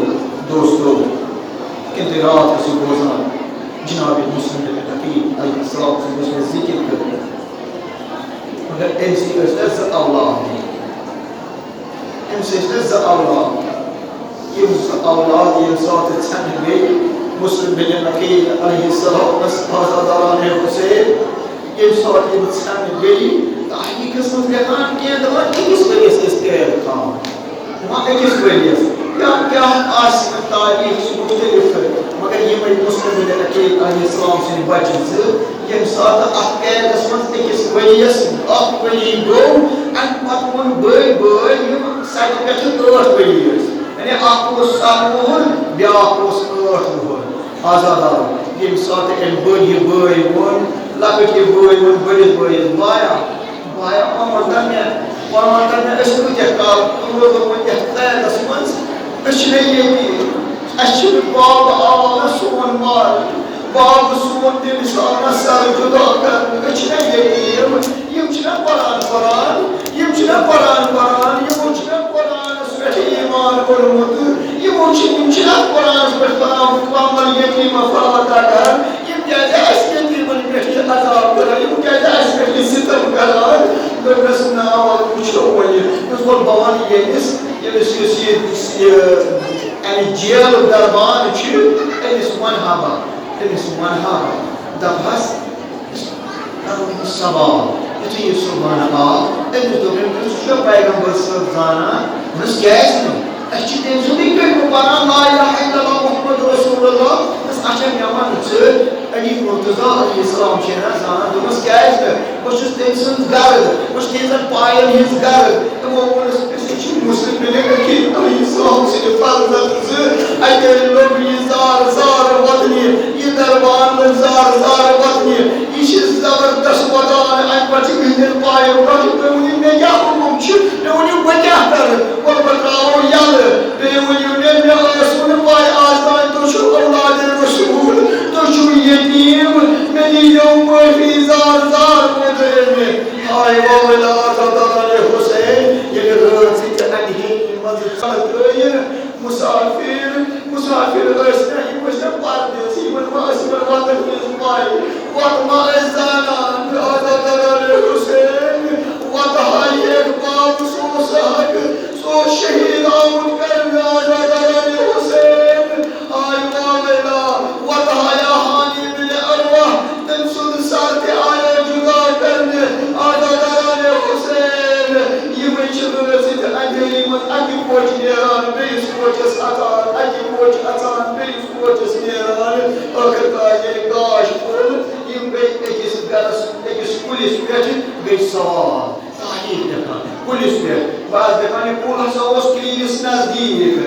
دوستو، کِنہٕ تُہۍ راتھ ٲسِو بوزان جناب مسلم بن عقیل علیہ السلام سٕنٛز یۄس مےٚ ذِکِر کٔر، مگر أمۍ سٕنٛدۍ ٲسۍ مےٚ زٕ اولاد دِتۍ۔ أمِس ٲسۍ مےٚ زٕ اولاد۔ یِم زٕ اولاد ییٚمہِ ساتہٕ ژھٮ۪نہٕ گٔے، مسلم بن عقیل علیہ السلام ٲس عزاداران حسین۔ ییٚمہِ ساتہٕ یِم ژھٮ۪نہٕ گٔے، تحقیٖقس منٛز لیکھان کینٛہہ دَپان أکِس ؤرِیَس ٲسۍ قید تھاوان۔ دَپان أکِس ؤرِیَس۔ یا کیٛاہ آسہِ تاریٖخ چھِ مُختٔلِف، مگر یِمَے مسلم بن عقیل علیہ السلام سٕنٛدۍ بَچہٕ زٕ، ییٚمہِ ساتہٕ اَتھ قیدَس منٛز أکِس ؤرِیَس، اَکھ ؤری گوٚو، اَمہِ پَتہٕ ووٚن بٔڑۍ بٲے یِم سَتہِ پٮ۪ٹھٕ ٲٹھ ؤری ٲسۍ۔ یعنی اَکھ اوس سَتھ وُہُر، بیٛاکھ اوس ٲٹھ وُہُر۔ آزادارو، ییٚمہِ ساتہٕ أمۍ بٔڑۍ یہِ بٲے ووٚن، لۄکٕٹۍ یہِ بٲے ووٚن بٔڑِس بٲیِس، "بایا، بایا، وۄنۍ وَن تہٕ مےٚ، وۄنۍ وَن تہٕ مےٚ، أسۍ کۭتیٛاہ کال روزو وۄنۍ یَتھ قیدَس منٛز؟ أسۍ چھِنہ ییٚتی، اَسہِ چھِنہٕ باب آو نہ سون مال، باب سون تٔمِس آو نہ سَر جُدا کَرنہٕ، أسۍ چھِنہ ییٚتی، یِم، یِم چھِنہ پَران پَران، یِم چھِنہ پَران پَران، یِمو چھِنہ قرآنَس پٮ۪ٹھ ایمان کوٚرمُت، یِمو چھِ، یِم چھِنہ قرآنَس پٮ۪ٹھ پَران، وَأَمَّا الْيَتِيمَ فَلَا تَقْهَرْ۔" یِم کیٛازِ اَسہِ یتیٖمن پٮ۪ٹھ یہِ عذاب کران؟ یِم کیٛازِ اَسہِ پٮ۪ٹھ یہِ ستم کران؟ دوٚپنَس، "نا، وَلہٕ وٕچھو وۄنۍ۔" دوٚپُس، "وَلہٕ بہٕ وَنہٕ ییٚمِس، ییٚمِس یُس یہِ، یہِ اَمہِ جیلُک دربان چھُ، أمِس وَنہٕ ہا بہٕ، أمِس وَنہٕ ہا بہٕ، دَپہٕ ہَس، کرو أمِس سوال۔" یُتھُے یہِ صُبحن آو، أمِس دوٚپ أمۍ، "ژٕ چھُکھ پیغمبر صٲب زانان؟" دوٚپنَس، "کیٛازِ نہٕ؟ اَسہِ چھِ تٔمۍ سُنٛدٕے کلمہٕ پَران، لا الہ الا اللہ محمد رسول اللہ۔" دوٚپنَس، "اچھا، مےٚ وَن ژٕ، علی مرتضیٰ علیہ السلام چھے نا زانان؟" دوٚپمَس، "کیٛازِ نہٕ؟ بہٕ چھُس تٔمۍ سٕنٛز گرد، بہٕ چھُس تِہنٛزن پایَن ہِنٛز گرد۔" تِمو ووٚنُس، "أسۍ چھِ مسلم بن عقیل علیہ السلام سٕنٛدِ فرزند زٕ۔ اَتہِ لوٚگ یہِ زار زار وطنہِ، یہِ دربان لوٚگ زار زار وطنہِ۔ یہِ چھِ زبردست ودان، اَمہِ پتہٕ چھِ بِہِتھ پایو پٮ۪ٹھ۔ تُہۍ ؤنِو، مےٚ کیٛاہ حُکُم چھُ؟ مےٚ ؤنِو، بہٕ کیٛاہ کرٕ؟ گۄڈٕ بہٕ ترٛاوو یَلہٕ۔ بیٚیہِ ؤنِو مےٚ، مےٚ ٲسوٕ نہٕ پَے، آز تام تُہۍ چھِو اولادِ رسول، تُہۍ چھِو یتیٖم، مےٚ دیٖزیو معٲفی، زار زار ووت أمۍ۔ ہاے وویلا، عزاداران حسین، ییٚلہِ رٲژ تہِ اَنہِ ہے منٛزٕ ژھَلہٕ ترٛٲیِن، مُسافِر، مُسافِر ٲسۍ نہ، یِم ٲسۍ نہ پردیسی، یِمن ما ٲس یِمن وطن ہٕنٛز پَے، وَتہٕ ما ٲسۍ زانان، عزاداران حسین، وَتہٕ ہایہِ اقبال، سُہ اوس حق، سُہ اوس شہید آمُت کرنہٕ، عزاداران حسین، آے واویلا، وَتہٕ ہایا ہانی بن عروہ، تٔمۍ سُنٛد سر تہِ آیو جُدا کرنہٕ، عزاداران حسین، یِمے چھِ رٲژ تہِ اندھیری منٛز اَکہِ کوٹھِ نیران بیٚیِس کوٹھِس اَژان، اَکہِ کوٹھِ اَژان بیٚیِس کوٹھِس نیران، ٲخٕر کار ییٚلہِ گاش پھوٚل، یِم گٔے أکِس گرس، أکِس کُلِس پٮ۪ٹھ گٔے سوار۔ ہسا اوس کنیزس نزدیٖک۔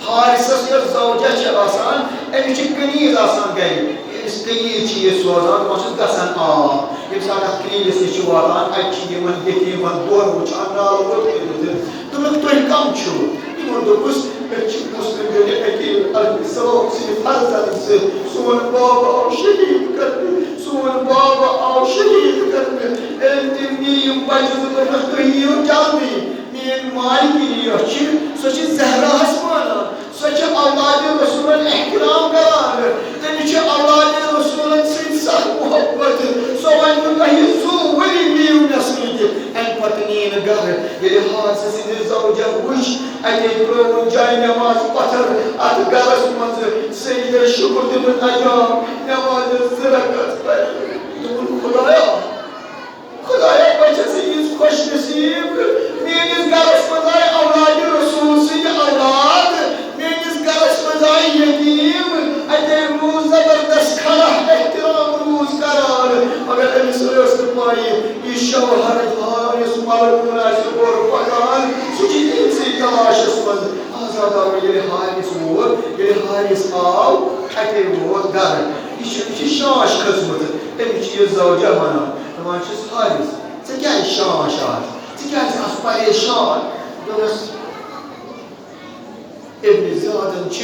حارثس یۄس زوجہ چھِ آسان، أمِس چھِ کنیز آسان گرِ۔ أمِس کنیز چھِ یہِ سوزان، دَپان چھِس، "گژھان آب۔" ییٚمہِ ساتہٕ اَتھ کنیزس نِش چھِ واتان، اَتہِ چھِ یِمن یتیٖمن دۄن وٕچھان، نالہٕ ووٚتھ کٔرِتھ۔ دوٚپُکھ، "تُہۍ کم چھِو؟" یِمو دوٚپُس، "أسۍ چھِ مسلم بنی عقیل علیہ السلام سٕنٛدِ فرزند زٕ۔ سون بابا آو شہید کرنہٕ، سون بابا آو شہید کرنہٕ۔ أمۍ تٔمۍ نی یِم بچہٕ زٕ، دوٚپنَس، 'تُہۍ یِیِو جلدی، میٛٲنۍ مالکِنۍ یۄس چھِ، سۄ چھِ زہراہَس مانان، سۄ چھِ اولادِ رسولن احترام کران، تٔمِس چھِ اولادِ رسولن سۭتۍ سخ محبت، سۄ وَنہِ نہٕ تۄہہِ زُو ؤری یِیِو مےٚ سۭتۍ.'" اَمہِ پتہٕ نی نہٕ گرٕ۔ ییٚلہِ حارث سٕنٛدِ زوجہ وٕچھ، اَتے ترٛووُن جاے نماز پتھر اَتھ گرس منٛز، سجدے شُکر دیُتُن انجام، نمازِ زٕ رکعت پرِ۔ دوٚپُن، "خدایا، خدایا، بہٕ چھَس ییٖژ خۄش نصیٖب، میٛٲنِس گرس منٛز آے اولادِ رسول سٕنٛدِ اولاد، میٛٲنِس گرس منٛز آے یتیٖم، اَتے روٗز زبردست کھڑا، احترام روٗز کران، مگر أمِس ٲس نہٕ پَے، یہِ شوہر حارث ملعون آسہِ اورٕ پکان، سُہ چھُ أمۍسٕے تلاشس منٛز." آزاد آو ییٚلہِ حارث ووت، ییٚلہِ حارث آو، اَتے ووت گرٕ۔ یہِ چھِ، یہِ چھِ شانٛش کھٔژمٕژ۔ أمِس چھِ یہِ زوجہ وَنان، دَپان چھِس، "حارث، ژےٚ کیٛازِ شانٛش آز؟ ژٕ کیٛازِ آس پریشان؟" دوٚپنَس، ابن زیادن چھِ،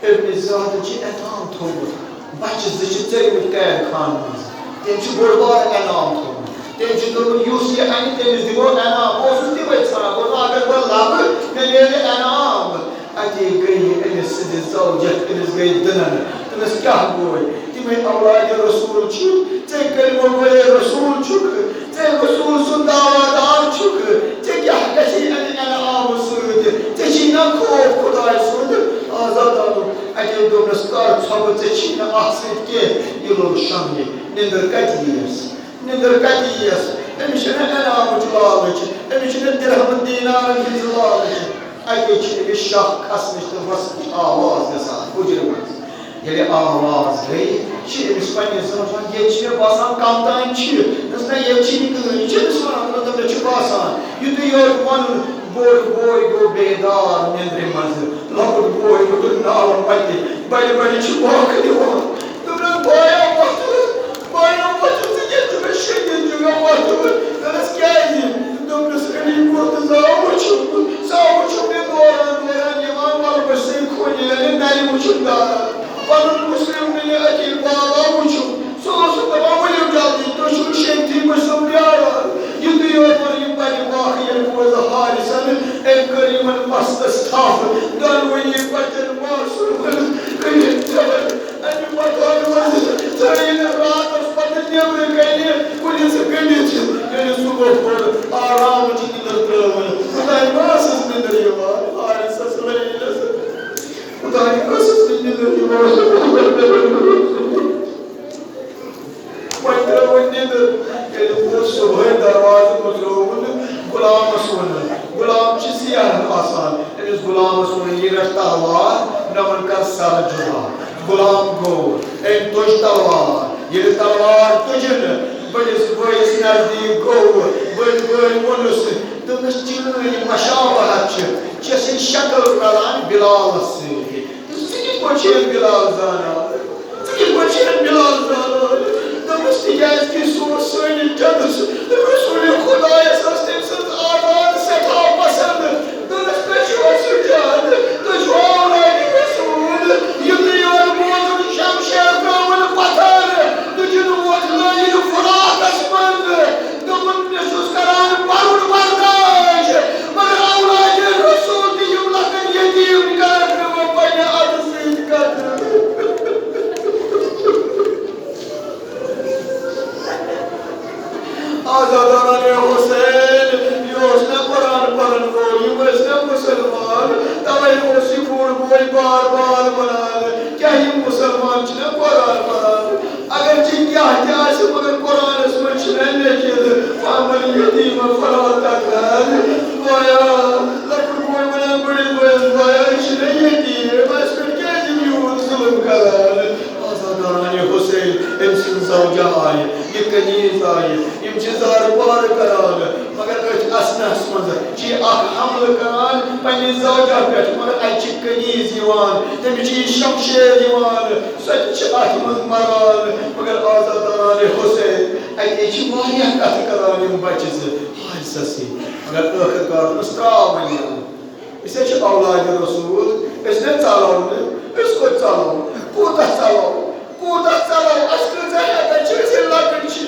ابن زیادن چھِ انعام تھوٚومُت۔ بچہِ زٕ چھِ ژٔلمٕتۍ قید خانہٕ منٛز۔ تٔمۍ چھُ بوٚڑ بار انعام تھوٚومُت۔ تٔمۍ چھُ دوٚپمُت، "یُس یہِ اَنہِ، تٔمِس دِمو انعام۔" بہٕ اوسُس تِمَے ژھانٛڈان، گوٚو نہٕ اگر بہٕ لَبہٕ، مےٚ میلہِ انعام۔ اَتے گٔیہِ أمِس سٕنٛدِ زوجہ، أمِس گٔیہِ دٕنَن۔ دوٚپنَس، "کیٛاہ گوٚوے؟ تِمَے اولادِ رسول چھِ، ژے کلمہٕ گوٚوے رسول چھُکھ۔" ژےٚ رسول سُنٛد دعویٰ دار چھُکھ، ژےٚ کیٛاہ گژھی اَمہِ انعامہٕ سۭتۍ؟ ژےٚ چھی نا خوف خۄداے سُنٛد؟ آزاد آو۔ اَتے دوٚپنَس، "کر ژھۄپہٕ، ژےٚ چھی نہٕ اَتھ سۭتۍ کینٛہہ۔" یہِ لوٚگ شۄنٛگنہِ۔ نِندٕر کَتہِ یِیَس؟ نِندٕر کَتہِ یِیَس؟ أمِس چھِنہٕ انعامٕچ لالٕچ، أمِس چھِنہٕ درہمَن دینارَن ہٕنٛز لالٕچ۔ اَتے چھِ أمِس شاہ کھسنٕچ تہٕ وَسنٕچ آواز گژھان حُجرٕ منٛز۔ ییٚلہِ آواز گٔے، چھِ أمِس پنٛنِس زوجَس وَنان، "ییٚتہِ چھِ مےٚ باسان کَم تام چھِ۔" دوٚپُس، "نہ، ییٚتہِ چھِنہٕ کٕہٕنۍ۔" یہِ چھِ أمِس وَنان، مطلب، مےٚ چھُ باسان، یُتُے یوت وَنُن، بوٚڑ بوے گوٚو بیدار نیٚنٛدرِ منٛزٕ، لۄکُٹ بوے روٚٹُن نالہٕ مَتہِ، بَڑِ بَڑِ چھِ واکہٕ دِوان۔ دوٚپنَس، "بایا، وۄتھ حظ، بایا، وۄتھ حظ، ژٕ کیٛازِ چھُکھ مےٚ شٔنگِتھ، چھُکھ مےٚ وۄتھُن؟" دوٚپنَس، "کیٛازِ؟" دوٚپنَس، "علی مرتضیٰ وٕچھُکھ، سُہ وٕچھُکھ مےٚ دوران دوران یِوان، وَلہٕ بہٕ چھُسَے کھوٚنہِ ییٚلہِ نَرِ وٕچھُن داران۔" پنُن مسلم بن عقیل بابا وٕچھُن، سُہ اوس دَپان، "ؤلِو جلدی، تُہۍ چھِو شیٖنتھٕے، بہٕ چھُسو پیاران۔" یِتُے یوت ووٚن یہِ پننہِ واکھٕ ییٚلہِ بوزٕ حارثن، أمۍ کٔر یِمن مستس تھپھ، دۄنوٕنی بچن معصومن کٔرِتھ جبر۔ اَمہِ پتہٕ منٛز ژٲنۍ راتس پتہٕ نیبرٕ کنہِ کُلِس گٔنڈِتھ، ییٚلہِ صُبح پھوٚر، آرامٕچ نِندٕر ترٲوٕن۔ خۄداے ما ٲسٕس نِندٕر یِوان حارثس رحیٖلس؟ خۄداے ٲسٕس نہٕ نِندٕر یِوان۔ وۄنۍ ترٲوٕن نِندٕر۔ ییٚلہِ پوٚت صُبحٲے دروازٕ مُژرووُن، غلامَس ووٚنُن۔ غلام چھِ سیاح آسان۔ أمِس غلامَس ووٚنُن، "یہِ رَٹ تلوار، مےٚ وَن کر سَر جُدا۔" غلام گوٚو، أمۍ تُج تلوار۔ ییٚلہِ تلوار تُجِن، بٔڑِس بٲیِس نزدیٖک گوٚو، بٔڑۍ بٲے ووٚنُس، دوٚپنَس، "چٲنۍ مشابہت چھِ، ژےٚ سٕنٛز شکل رلان بلالَس سۭتۍ۔ ژٕ کِتھ پٲٹھۍ چھُکھ بلال زانان؟ ژٕ کِتھ پٲٹھۍ چھُکھ بلال زانان؟" دوٚپنَس، "تِکیٛازِ کہِ سُہ اوس سٲنِس جدَس رسول خۄدایَس ٲس تٔمۍ سٕنٛز آزاد سٮ۪ٹھاہ پسنٛد۔" دوٚپنَس، "تُہۍ چھِوا سُہ جد؟ تُہۍ چھِوا اولادِ رسول؟ یُتُے یوت بوزُن شمشیر ترٛاوُن پتھر، تُجِن ووت لٲیِتھ فراتَس منٛز۔" دوٚپُن، "مےٚ چھُس کران پَرُن برداش، مگر اولادِ رسول تہِ یِم لۄکٕٹۍ یتیٖم کرَکھ نہٕ بہٕ پننہِ اَتھٕ سۭتۍ قتل۔" آزادانہ حسین، یہِ اوس مےٚ قرآن پَرَن وول، یِم ٲسۍ مےٚ مُسلمان، تَوَے اوس یہِ بوٚڑ بوے بار بار وَنان، کیٛاہ یِم مُسلمان چھِنہ قرآن پَران؟ اگرچہ کیٛاہ تہِ آسہِ، مگر قرآنس منٛز چھِنہ لیٚکھِتھ، "فَأَمَّا الْيَتِيمَ فَلَا تَقْهَرْ"۔ بایا، لۄکُٹ بوے ونان بٔڑِس بٲیِس، "بایا، یہِ چھُنہ یتیٖم، اَسہِ پٮ۪ٹھ کیٛازِ یِم یوٗت ظُلُم کران؟" آزادانہ حسین، أمۍ سٕنٛز زوجہ آیہِ، یہِ کنیز آیہِ، یِم چھِ زارٕ پارٕ کران، مگر أتھۍ اثناہس منٛز چھِ یہِ اکھ حملہٕ کران، پننہِ زوجہ پٮ۪ٹھ، مگر اَتہِ چھِ کنیز یِوان، تٔمِس چھِ یہِ شمشیر یِوان، سۄ تہِ چھِ اَتھ منٛز مران۔ مگر آزاداران حسین، اَتے چھِ واریاہ کتھٕ کران یِم بچہِ زٕ حارثس سۭتۍ، مگر ٲخٕر کار دوٚپُس، ترٛاو وۄنۍ یہِ۔ أسۍ حظ چھِ اولاد رسول، أسۍ نہ ژلو نہٕ، أسۍ کوٚت ژلو؟ کوٗتاہ ژلو؟ کوٗتاہ ژلو؟ اَسہِ کۭژاہ ہٮ۪کتھ چھِ؟ أسۍ ہے لۄکٕٹۍ چھِ۔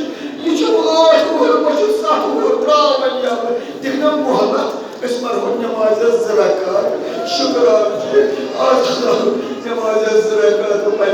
یہِ چھُ ٲٹھ وُہُر، بہٕ چھُس ستھ وُہُر، ترٛاو وۄنۍ یَلہٕ، دِکھ مےٚ مۄہلت۔ أسۍ پَرہون نٮ۪مازِ زٕ رکعت، شُکران چھِ، آز نٮ۪مازِ زٕ رکعت پَرِ۔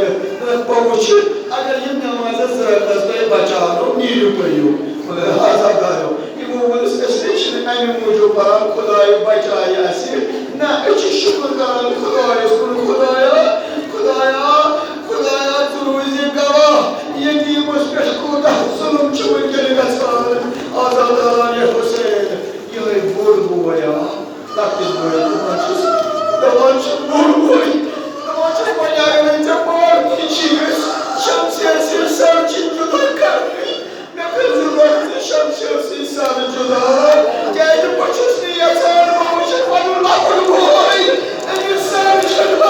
بہٕ وٕچھِ، اگر یِم نٮ۪مازِ زٕ رکعت تۄہہِ بچاونو، نیٖرِو پٔرِو۔ مگر آزادارو، یِمو ووٚنُس، أسۍ چھِنہٕ اَمہِ موٗجوٗب پَران خۄداے بچایہِ اَسہِ۔ نہ، أسۍ چھِ شُکُر کَران خۄدایَس کُن، خۄدایا، خۄدایا، خۄدایا، ژٕ روٗزِ گواہ، یتیٖمَس پٮ۪ٹھ کوٗتاہ ظُلُم چھُ وٕنکٮ۪ن گژھان۔ آزاداران حسین، یِہوٚے بوٚڑ بوے آو، لۄکٹِس بٲیِس دَپان چھُس، دَپان چھُ بوٚڑ بوے، دَپان چھُس، وۄنۍ اگرے ژےٚ پانہٕ تہِ چھِی أسۍ شمشیر سۭتۍ سَر چھِ جُدا کَرٕنۍ، مےٚ کٔرۍ زِ گۄڈٕ ژٕ شمشیر سۭتۍ سر جُدا، کیٛازِ بہٕ چھُس نہٕ یژھان بہٕ وٕچھِ پنُن لۄکُٹ بوے أمِس سر جُدا۔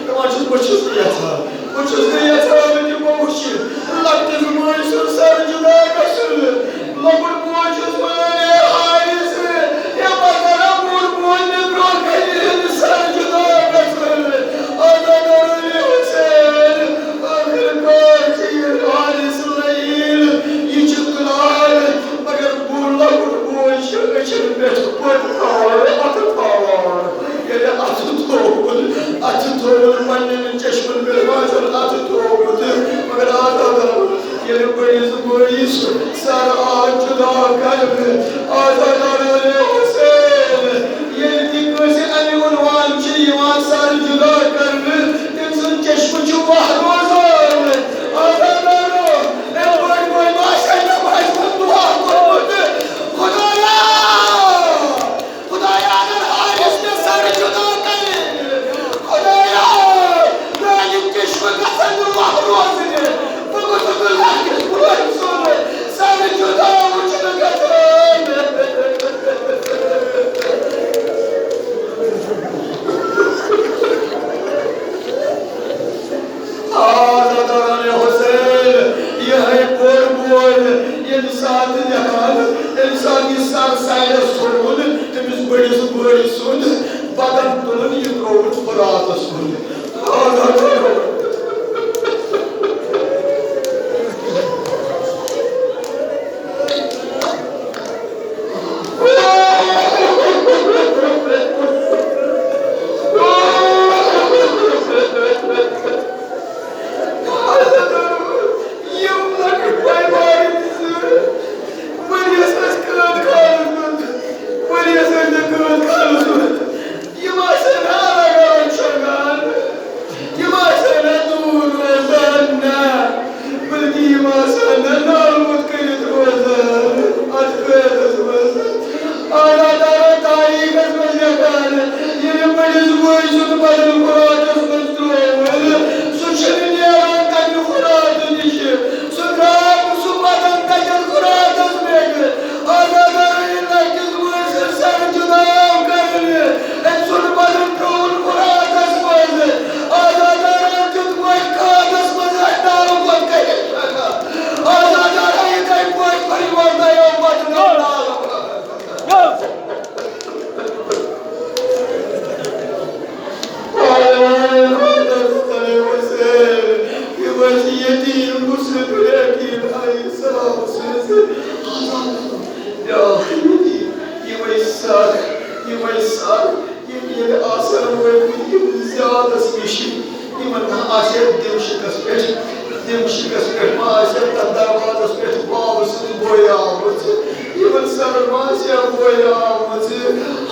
دَپان چھُس، بہٕ چھُس نہٕ یژھان، بہٕ چھُس نہٕ یژھان تہِ بہٕ وٕچھِ لۄکٹِس بٲے سُنٛد سر جُدا گژھُن۔ لۄکُٹ بوے چھُس وَنان، اے حارث، اے بہٕ کرا بوٚڑ بوے مےٚ برٛونٛہہ کنہِ ییٚلہِ سر جُدا گژھُن۔ آزادارو، اے حسین، ٲخٕر کار چھِ یہِ حارث لعین، یہِ چھُ تُلان، مگر بوٚڑ لۄکُٹ بوے چھُ أچھن پٮ۪ٹھ پٔٹ تھاوان، اَتھٕ تھاوان۔ ییٚلہِ اَتھٕ تھوٚوُن، اَتھٕ تھوٚوُن پنٛنٮ۪ن چشمن پٮ۪ٹھ باسان اَتھٕ تھوٚوُن، مگر آزادارو، ییٚلہِ بٔڑِس بٲیِس سر آو جُدا کرنہٕ، آزادارو، اے حسین، ییٚلہِ تہِ کٲنٛسہِ اَمہِ عنوان چھِ یِوان سر جُدا کرنہٕ، تٔمۍ سُنٛد چشمہٕ چھُ وَہہ روزان۔ آزادارو، اے بٔڑۍ بٲے، باسے نمازِ منٛز دُعا کوٚرمُت، خۄدایا! خۄدایا، اگر حارث مےٚ سر جُدا کرِ، خۄدایا، میانہِ چشمہٕ گژھن نہٕ وَہہ روزنہِ۔ بہٕ گوٚژھُس نہٕ لۄکٹِس بٲے سُنٛد سر جُدا وٕچھنہٕ گژھُن۔ آزاداران حسین، یِہوٚے بوٚڑ بوے، ییٚمہِ ساتہٕ لیکھان، ییٚمہِ ساتہٕ یہِ سر سایڈس تھوٚوُن، تٔمِس بٔڑِس بٲے سُنٛد بدن تُلُن، یہِ ترٛووُن فراتس کُن۔ آزادارو۔ یِم لۄکٕٹۍ بٲے بارٕنۍ زٕ، ؤریَس ٲسۍ قٲد خانَس منٛز، ؤریَس ٲسۍ مےٚ قٲد خانَس منٛز۔ یِم آسَن نہٕ الگ الگ شۄنٛگان، یِم آسَن نہٕ دوٗر روزان، نہ، بلکہِ یِم آسَن نہٕ نالہٕ موٚت کٔرِتھ روزان اَتھ قٲدَس منٛز۔ آزادارو، تاریخس منٛز لیکھان، ییٚلہِ بٔڑِس بٲے سُنٛد بدن فراتس منٛز ترٛووُن، سُہ چھُنہٕ نیران تَمہِ فرات نِشہِ۔ سُہ درٛاو نہٕ سُہ بدن تَتٮ۪ن فراتس پٮ۪ٹھ۔ آزادارو، ییٚلہِ لۄکٹِس بٲے سُنٛد سر جُدا آو کرنہٕ، أمۍ سُنٛد بدن ترٛووُن فراتس منٛز۔ آزادارو، دیُت وۄنۍ قٲدس منٛز اَتہِ نالہٕ پتہٕ کَتہِ چھُ ہٮ۪کان؟ آزادارو، یِتھَے پٲٹھۍ پھٔلۍ وۄٹھ دَیو پتہٕ نالہٕ۔ یِمے سر، یِمے سر، یِم ییٚلہِ آسن وٲتمٕتۍ یِم زیادس نِش، یِمن ما آسہِ ہے دِل شِکس پٮ۪ٹھ، دِل شِکس پٮ۪ٹھ ما آسہِ ہے تتھ دروازس پٮ۪ٹھ بابہٕ سٕنٛز بوے آمٕژ۔ یِمن سرن ما آسہِ ہے بوے آمٕژ۔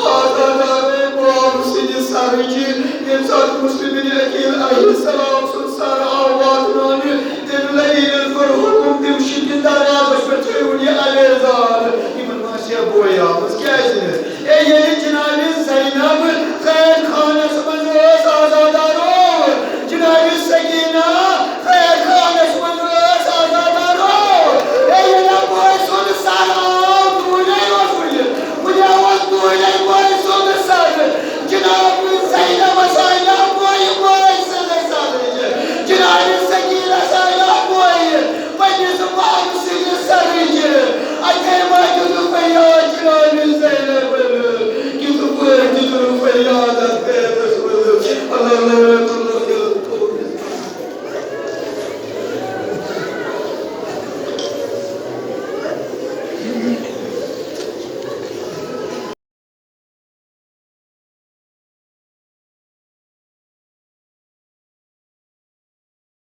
آزادارے بابہٕ سٕنٛدِ سرٕچ، ییٚمہِ ساتہٕ مسلم بن عقیل علیہ السلام سُنٛد سر آو واتناونہٕ، تٔمۍ لعینن کوٚر حُکم، تِم شِکہِ دروازس پٮ۪ٹھ تھٲوِن یہِ الیزار۔ یِمن ما آسہِ ہے بوے آمٕژ۔